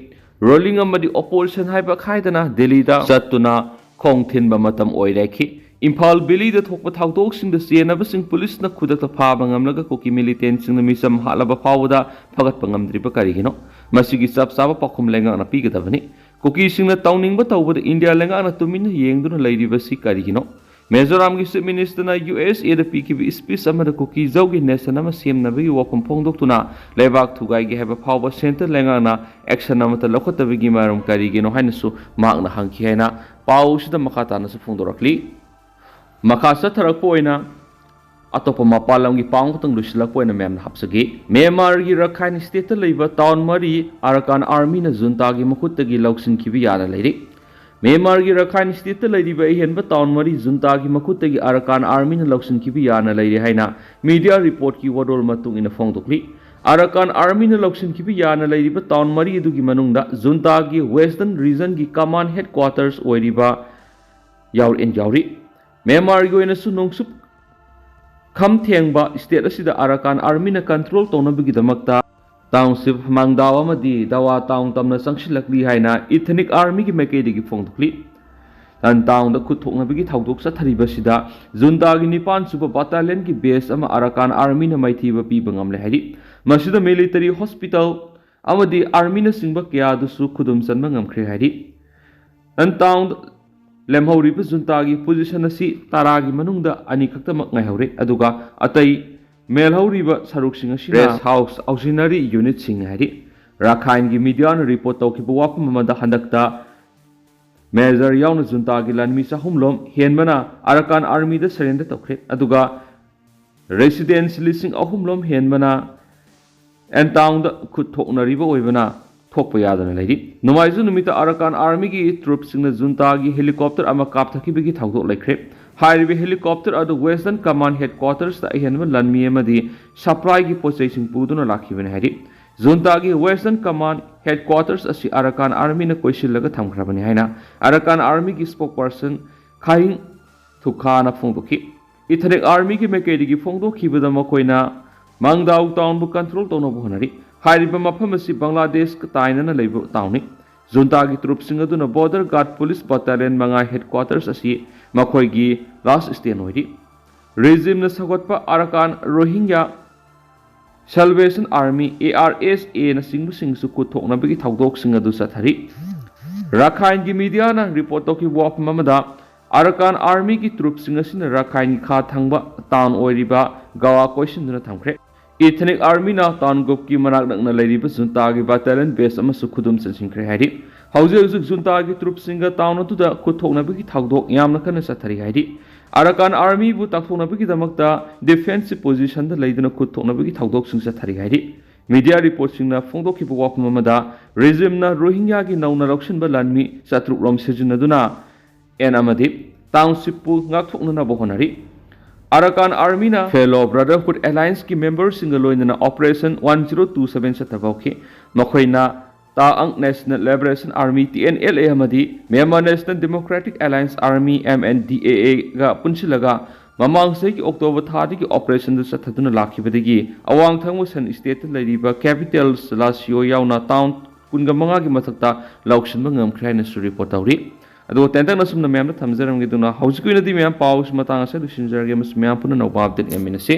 ꯔꯣꯂꯤꯡ ꯑꯃꯗꯤ ꯑꯣꯄꯣꯖꯤꯁꯟ ꯍꯥꯏꯕ ꯈꯥꯏꯗꯅ ꯗꯦꯜꯂꯤꯗ ꯆꯠꯇꯨꯅ ꯈꯣꯡ ꯊꯤꯟꯕ ꯃꯇꯝ ꯑꯣꯏꯔꯦꯈꯤ꯫ ꯏꯝꯐꯥꯜ ꯚꯦꯂꯤꯗ ꯊꯣꯛꯄ ꯊꯧꯗꯣꯛꯁꯤꯡꯗ ꯆꯦꯟꯅꯕꯁꯤꯡ ꯄꯨꯂꯤꯁꯅ ꯈꯨꯗꯛꯇ ꯐꯥꯕ ꯉꯝꯂꯒ ꯀꯨꯀꯤ ꯃꯤꯂꯤꯇꯦꯟꯁꯤꯡꯅ ꯃꯤꯆꯝ ꯍꯥꯠꯂꯕ ꯐꯥꯎꯕꯗ ꯐꯒꯠꯄ ꯉꯝꯗ꯭ꯔꯤꯕ ꯀꯔꯤꯒꯤꯅꯣ? ꯃꯁꯤꯒꯤ ꯆꯞ ꯆꯥꯕ ꯄꯥꯎꯈꯨꯝ ꯂꯩꯉꯥꯛꯅ ꯄꯤꯒꯗꯕꯅꯤ꯫ ꯀꯨꯀꯤꯁꯤꯡꯅ ꯇꯧꯅꯤꯡꯕ ꯇꯧꯕꯗ ꯏꯟꯗꯤꯌꯥ ꯂꯩꯉꯥꯛꯅ ꯇꯨꯃꯤꯟꯅ ꯌꯦꯡꯗꯨꯅ ꯂꯩꯔꯤꯕꯁꯤ ꯀꯔꯤꯒꯤꯅꯣ? ꯃꯤꯖꯣꯔꯥꯝꯒꯤ ꯆꯤꯐ ꯃꯤꯅꯤꯁꯇꯔꯅ ꯌꯨ ꯑꯦꯁ ꯑꯦꯗ ꯄꯤꯈꯤꯕ ꯁ꯭ꯄꯤꯆ ꯑꯃꯗ ꯀꯨꯀꯤꯖꯧꯒꯤ ꯅꯦꯁꯟ ꯑꯃ ꯁꯦꯝꯅꯕꯒꯤ ꯋꯥꯐꯝ ꯐꯣꯡꯗꯣꯛꯇꯨꯅ ꯂꯩꯕꯥꯛ ꯊꯨꯒꯥꯏꯒꯦ ꯍꯥꯏꯕ ꯐꯥꯎꯕ ꯁꯦꯟꯇꯔ ꯂꯩꯉꯥꯛꯅ ꯑꯦꯛꯁꯟ ꯑꯃꯠꯇ ꯂꯧꯈꯠꯇꯕꯒꯤ ꯃꯔꯝ ꯀꯔꯤꯒꯤꯅꯣ ꯍꯥꯏꯅꯁꯨ ꯃꯍꯥꯛꯅ ꯍꯪꯈꯤ ꯍꯥꯏꯅ ꯄꯥꯎꯁꯤꯗ ꯃꯈꯥ ꯇꯥꯅꯁꯨ ꯐꯣꯡꯗꯣꯔꯛꯂꯤ꯫ ꯃꯈꯥ ꯆꯠꯊꯔꯛꯄ ꯑꯣꯏꯅ ꯑꯇꯣꯞꯄ ꯃꯄꯥꯟ ꯂꯝꯒꯤ ꯄꯥꯎ ꯑꯃꯈꯛꯇꯪ ꯂꯣꯏꯁꯤꯜꯂꯛꯄ ꯑꯣꯏꯅ ꯃꯌꯥꯝꯅ ꯍꯥꯞꯆꯒꯦ꯫ ꯃ꯭ꯌꯥꯟꯃꯥꯔꯒꯤ ꯔꯈꯥꯏꯟ ꯁ꯭ꯇꯦꯠꯇ ꯂꯩꯕ ꯇꯥꯎꯟ ꯃꯔꯤ ꯑꯔꯀꯥꯟ ꯑꯥꯔꯃꯤꯅ ꯖꯨꯟꯇꯥꯒꯤ ꯃꯈꯨꯠꯇꯒꯤ ꯂꯧꯁꯤꯟꯈꯤꯕ ꯌꯥꯅ ꯂꯩꯔꯤ꯫ ꯃ꯭ꯌꯥꯟꯃꯥꯔꯒꯤ ꯔꯈꯥꯏꯟ ꯁ꯭ꯇꯦꯠꯇ ꯂꯩꯔꯤꯕ ꯑꯍꯦꯟꯕ ꯇꯥꯎꯟ ꯃꯔꯤ ꯖꯨꯟꯇꯥꯒꯤ ꯃꯈꯨꯠꯇꯒꯤ ꯑꯔꯀꯥꯟ ꯑꯥꯔꯃꯤꯅ ꯂꯧꯁꯤꯟꯈꯤꯕ ꯌꯥꯅ ꯂꯩꯔꯦ ꯍꯥꯏꯅ ꯃꯤꯗꯤꯌꯥ ꯔꯤꯄꯣꯔꯠꯀꯤ ꯋꯥꯔꯣꯜ ꯃꯇꯨꯡ ꯏꯟꯅ ꯐꯣꯡꯗꯣꯛꯂꯤ꯫ ꯑꯔꯀꯥꯟ ꯑꯥꯔꯃꯤꯅ ꯂꯧꯁꯤꯟꯈꯤꯕ ꯌꯥꯅ ꯂꯩꯔꯤꯕ ꯇꯥꯎꯟ ꯃꯔꯤ ꯑꯗꯨꯒꯤ ꯃꯅꯨꯡꯗ ꯖꯨꯟꯇꯥꯒꯤ ꯋꯦꯁꯇꯔꯟ ꯔꯤꯖꯟꯒꯤ ꯀꯃꯥꯟ ꯍꯦꯗꯀ꯭ꯋꯥꯇꯔꯁ ꯑꯣꯏꯔꯤꯕ ꯌꯥꯎꯔꯛ-, ꯌꯥꯎꯔꯤ꯫ ꯃ꯭ꯌꯥꯟꯃꯥꯔꯒꯤ ꯑꯣꯏꯅꯁꯨ ꯅꯣꯡꯆꯨꯞ ꯈꯝ ꯊꯦꯡꯕ ꯁ꯭ꯇꯦꯠ ꯑꯁꯤꯗ ꯑꯔꯀꯥꯟ ꯑꯥꯔꯃꯤꯅ ꯀꯟꯇ꯭ꯔꯣꯜ ꯇꯧꯅꯕꯒꯤꯗꯃꯛꯇ ꯇꯥꯎꯟꯁꯤꯞ ꯃꯥꯡꯗꯥꯎ ꯑꯃꯗꯤ ꯗꯋꯥ ꯇꯥꯎꯟ ꯇꯝꯅ ꯆꯪꯁꯤꯜꯂꯛꯂꯤ ꯍꯥꯏꯅ ꯏꯊꯅꯤꯛ ꯑꯥꯔꯃꯤꯒꯤ ꯃꯥꯏꯀꯩꯗꯒꯤ ꯐꯣꯡꯗꯣꯛꯂꯤ꯫ ꯇꯟ ꯇꯥꯎꯟꯗ ꯈꯨꯠ ꯊꯣꯛꯅꯕꯒꯤ ꯊꯧꯗꯣꯛ ꯆꯠꯊꯔꯤꯕꯁꯤꯗ ꯖꯨꯟꯇꯥꯒꯤ ꯅꯤꯄꯥꯟ ꯁꯨꯕ ꯕꯠꯇꯥꯂꯤꯌꯟꯒꯤ ꯕꯦꯁ ꯑꯃ ꯑꯔꯀꯥꯟ ꯑꯥꯔꯃꯤꯅ ꯃꯥꯏꯊꯤꯕ ꯄꯤꯕ ꯉꯝꯂꯦ ꯍꯥꯏꯔꯤ꯫ ꯃꯁꯤꯗ ꯃꯤꯂꯤꯇꯔꯤ ꯍꯣꯁꯄꯤꯇꯥꯜ ꯑꯃꯗꯤ ꯑꯥꯔꯃꯤꯅꯆꯤꯡꯕ ꯀꯌꯥꯗꯨꯁꯨ ꯈꯨꯗꯨꯝ ꯆꯟꯕ ꯉꯝꯈ꯭ꯔꯦ ꯍꯥꯏꯔꯤ꯫ ꯇꯟ ꯇꯥꯎꯟꯗ ꯂꯦꯝꯍꯧꯔꯤꯕ ꯖꯨꯟꯇꯥꯒꯤ ꯄꯣꯖꯤꯁꯟ ꯑꯁꯤ ꯇꯔꯥꯒꯤ ꯃꯅꯨꯡꯗ ꯑꯅꯤ ꯈꯛꯇꯃꯛ ꯉꯥꯏꯍꯧꯔꯦ, ꯑꯗꯨꯒ ꯑꯇꯩ ꯃꯦꯜꯍꯧꯔꯤꯕ ꯁꯔꯨꯛꯁꯤꯡ ꯑꯁꯤꯅ ꯔꯦꯁ ꯍꯥꯎꯁ ꯑꯣꯛꯁꯤꯂꯔꯤ ꯌꯨꯅꯤꯠꯁꯤꯡ ꯍꯥꯏꯔꯤ꯫ ꯔꯥꯈꯥꯏꯟꯒꯤ ꯃꯤꯗꯤꯌꯥꯅ ꯔꯤꯄꯣꯔꯠ ꯇꯧꯈꯤꯕ ꯋꯥꯐꯝ ꯑꯃꯗ, ꯍꯟꯗꯛꯇ ꯃꯦꯖꯔ ꯌꯥꯎꯅ ꯖꯨꯟꯇꯥꯒꯤ ꯂꯥꯟꯃꯤ ꯆꯍꯨꯝꯂꯣꯝ ꯍꯦꯟꯕꯅ ꯑꯔꯀꯥꯟ ꯑꯥꯔꯃꯤꯗ ꯁꯔꯦꯟꯗꯔ ꯇꯧꯈ꯭ꯔꯦ꯫ ꯑꯗꯨꯒ ꯔꯦꯁꯤꯗꯦꯟꯁ ꯂꯤꯁꯤꯡ ꯑꯍꯨꯝꯂꯣꯝ ꯍꯦꯟꯕꯅ ꯑꯦꯟꯇꯥꯎꯟꯗ ꯈꯨꯠ ꯊꯣꯛꯅꯔꯤꯕ ꯑꯣꯏꯕꯅ ꯊꯣꯛꯄ ꯌꯥꯗꯅ ꯂꯩꯔꯤ꯫ ꯅꯣꯡꯃꯥꯏꯖꯤꯡ ꯅꯨꯃꯤꯠꯇ ꯑꯔꯀꯥꯟ ꯑꯥꯔꯃꯤꯒꯤ ꯇ꯭ꯔꯨꯞꯁꯤꯡꯅ ꯖꯨꯟꯇꯥꯒꯤ ꯍꯦꯂꯤꯀꯣꯞꯇꯔ ꯑꯃ ꯀꯥꯞꯊꯈꯤꯕꯒꯤ ꯊꯧꯗꯣꯛ ꯂꯩꯈ꯭ꯔꯦ꯫ ꯍꯥꯏꯔꯤꯕ ꯍꯦꯂꯤꯀꯣꯞꯇꯔ ꯑꯗꯨ ꯋꯦꯁꯇꯔꯟ ꯀꯃꯥꯟ ꯍꯦꯗꯀ꯭ꯋꯥꯇꯔꯁꯇ ꯑꯍꯦꯟꯕ ꯂꯥꯟꯃꯤ ꯑꯃꯗꯤ ꯁꯄ꯭ꯂꯥꯏꯒꯤ ꯄꯣꯠꯆꯩꯁꯤꯡ ꯄꯨꯗꯨꯅ ꯂꯥꯛꯈꯤꯕꯅꯤ ꯍꯥꯏꯔꯤ꯫ ꯖꯨꯟꯇꯥꯒꯤ ꯋꯦꯁꯇꯔꯟ ꯀꯃꯥꯟ ꯍꯦꯗꯀ꯭ꯋꯥꯇꯔꯁ ꯑꯁꯤ ꯑꯔꯀꯥꯟ ꯑꯥꯔꯃꯤꯅ ꯀꯣꯏꯁꯤꯜꯂꯒ ꯊꯝꯈ꯭ꯔꯕꯅꯤ ꯍꯥꯏꯅ ꯑꯔꯀꯥꯟ ꯑꯥꯔꯃꯤꯒꯤ ꯁ꯭ꯄꯣꯛꯄꯔꯁꯟ ꯈꯥꯍꯤꯡ ꯊꯨꯈꯥꯅ ꯐꯣꯡꯗꯣꯛꯈꯤ꯫ ꯏꯊꯅꯤꯛ ꯑꯥꯔꯃꯤꯒꯤ ꯃꯥꯏꯀꯩꯗꯒꯤ ꯐꯣꯡꯗꯣꯛꯈꯤꯕꯗ, ꯃꯈꯣꯏꯅ ꯃꯥꯡꯗꯥꯎ ꯇꯥꯎꯟꯕꯨ ꯀꯟꯇ꯭ꯔꯣꯜ ꯇꯧꯅꯕ ꯍꯣꯠꯅꯔꯤ꯫ ꯍꯥꯏꯔꯤꯕ ꯃꯐꯝ ꯑꯁꯤ ꯕꯪꯒ꯭ꯂꯥꯗꯦꯁꯀ ꯇꯥꯏꯅꯅ ꯂꯩꯕ ꯇꯥꯎꯟꯅꯤ꯫ ꯖꯨꯟꯇꯥꯒꯤ ꯇ꯭ꯔꯨꯞꯁꯤꯡ ꯑꯗꯨꯅ ꯕꯣꯔꯗꯔ ꯒꯥꯔꯗ ꯄꯨꯂꯤꯁ ꯕꯠꯇꯥꯂꯤꯌꯟ ꯃꯉꯥ ꯍꯦꯗꯀ꯭ꯋꯥꯇꯔꯁ ꯑꯁꯤ ꯃꯈꯣꯏꯒꯤ ꯂꯥꯁ ꯁ꯭ꯇꯦꯟ ꯑꯣꯏꯔꯤ꯫ ꯔꯦꯖꯤꯝꯅ ꯁꯧꯒꯠꯄ ꯑꯔꯀꯥꯟ ꯔꯣꯍꯤꯡꯒ꯭ꯌꯥ ꯁꯦꯜꯕꯦꯁꯟ ꯑꯥꯔꯃꯤ, ꯑꯦ ꯑꯥꯔ ꯑꯦꯁ ꯑꯦ ꯅꯆꯤꯡꯕꯁꯤꯡꯁꯨ ꯈꯨꯠ ꯊꯣꯛꯅꯕꯒꯤ ꯊꯧꯗꯣꯛꯁꯤꯡ ꯑꯗꯨ ꯆꯠꯊꯔꯤ꯫ ꯔꯥꯈꯥꯏꯟꯒꯤ ꯃꯤꯗꯤꯌꯥꯅ ꯔꯤꯄꯣꯔꯠ ꯇꯧꯈꯤꯕ ꯋꯥꯐꯝ ꯑꯃꯗ, ꯑꯔꯀꯥꯟ ꯑꯥꯔꯃꯤꯒꯤ ꯇ꯭ꯔꯨꯞꯁꯤꯡ ꯑꯁꯤꯅ ꯔꯥꯈꯥꯏꯟꯒꯤ ꯈꯥ ꯊꯪꯕ ꯇꯥꯎꯟ ꯑꯣꯏꯔꯤꯕ ꯒꯋꯥ ꯀꯣꯏꯁꯤꯟꯗꯨꯅ ꯊꯝꯈ꯭ꯔꯦ꯫ ꯏꯊꯅꯤꯛ ꯑꯥꯔꯃꯤꯅ ꯇꯥꯎꯟ ꯒ꯭ꯔꯨꯞꯀꯤ ꯃꯅꯥꯛ ꯅꯛꯅ ꯂꯩꯔꯤꯕ ꯖꯨꯟꯇꯥꯒꯤ ꯕꯠꯇꯥꯂꯤꯌꯟ ꯕꯦꯁ ꯑꯃꯁꯨ ꯈꯨꯗꯨꯝ ꯆꯟꯁꯤꯟꯈ꯭ꯔꯦ ꯍꯥꯏꯔꯤ꯫ ꯍꯧꯖꯤꯛ ꯍꯧꯖꯤꯛ ꯖꯨꯟꯇꯥꯒꯤ ꯇ꯭ꯔꯨꯞꯁꯤꯡꯒ ꯇꯥꯎꯟ ꯑꯗꯨꯗ ꯈꯨꯠ ꯊꯣꯛꯅꯕꯒꯤ ꯊꯧꯗꯣꯛ ꯌꯥꯝꯅ ꯀꯟꯅ ꯆꯠꯊꯔꯤ ꯍꯥꯏꯔꯤ꯫ ꯑꯔꯀꯥꯟ ꯑꯥꯔꯃꯤꯕꯨ ꯇꯥꯛꯊꯣꯛꯅꯕꯒꯤꯗꯃꯛꯇ ꯗꯤꯐꯦꯟꯁꯤꯞ ꯄꯣꯖꯤꯁꯟꯗ ꯂꯩꯗꯨꯅ ꯈꯨꯠ ꯊꯣꯛꯅꯕꯒꯤ ꯊꯧꯗꯣꯛꯁꯤꯡ ꯆꯠꯊꯔꯤ ꯍꯥꯏꯔꯤ꯫ ꯃꯤꯗꯤꯌꯥ ꯔꯤꯄꯣꯔꯠꯁꯤꯡꯅ ꯐꯣꯡꯗꯣꯛꯈꯤꯕ ꯋꯥꯐꯝ ꯑꯃꯗ, ꯔꯦꯖꯤꯝꯅ ꯔꯣꯍꯤꯡꯒ꯭ꯌꯥꯒꯤ ꯅꯧꯅ ꯂꯧꯁꯤꯟꯕ ꯂꯥꯟꯃꯤ ꯆꯥꯇ꯭ꯔꯨꯛ ꯔꯣꯝ ꯁꯤꯖꯤꯟꯅꯗꯨꯅ ꯑꯦꯟ ꯑꯃꯗꯤ ꯇꯥꯎꯟꯁꯤꯞꯄꯨ ꯉꯥꯛꯊꯣꯛꯅꯅꯕ ꯍꯣꯠꯅꯔꯤ꯫ ꯑꯔꯀꯥꯟ ꯑꯥꯔꯃꯤꯅ ꯐꯦꯂꯣ ꯕ꯭ꯔꯗꯔꯍꯨꯗ ꯑꯦꯂꯥꯌꯟꯁꯀꯤ ꯃꯦꯝꯕꯔꯁꯤꯡꯒ ꯂꯣꯏꯅꯅ operation one zero two seven ꯆꯠꯊꯕ ꯍꯧꯈꯤ꯫ ꯃꯈꯣꯏꯅ ꯇꯥꯑꯪ national liberation army, T N L A, ꯑꯃꯗꯤ Myanmar national democratic alliance army, M N D A ꯑꯦꯒ ꯄꯨꯟꯁꯤꯜꯂꯒ ꯃꯃꯥꯡ ꯆꯍꯤꯒꯤ ꯑꯣꯛꯇꯣꯕꯔ ꯊꯥꯗꯒꯤ ꯑꯣꯄꯔꯦꯁꯟꯗ ꯆꯠꯊꯗꯨꯅ ꯂꯥꯛꯈꯤꯕꯗꯒꯤ ꯑꯋꯥꯡ ꯊꯪꯕ ꯁꯟ ꯁ꯭ꯇꯦꯠꯇ ꯂꯩꯔꯤꯕ ꯀꯦꯄꯤꯇꯦꯜ ꯂꯥꯁꯤꯑꯣ ꯌꯥꯎꯅ ꯇꯥꯎꯟ ꯀꯨꯟꯒ ꯃꯉꯥꯒꯤ ꯃꯊꯛꯇ ꯂꯧꯁꯤꯟꯕ ꯉꯝꯈ꯭ꯔꯦ ꯍꯥꯏꯅꯁꯨ ꯔꯤꯄꯣꯔꯠ ꯇꯧꯔꯤ꯫ ꯑꯗꯨꯒ ꯇꯦꯟꯇꯛꯅ ꯑꯁꯨꯝꯅ ꯃꯌꯥꯝꯗ ꯊꯝꯖꯔꯝꯒꯦ꯫ ꯑꯗꯨꯅ ꯍꯧꯖꯤꯛꯀꯤ ꯑꯣꯏꯅꯗꯤ ꯃꯌꯥꯝ ꯄꯥꯎꯁꯤ ꯃꯇꯥꯡ ꯑꯁꯤꯗ ꯂꯣꯏꯁꯤꯟꯖꯔꯒꯦ, ꯑꯃꯁꯨꯡ ꯃꯌꯥꯝ ꯄꯨꯟꯅ ꯑꯅꯧꯕ ꯑꯞꯗꯦꯠ ꯌꯦꯡꯃꯤꯟꯅꯁꯤ꯫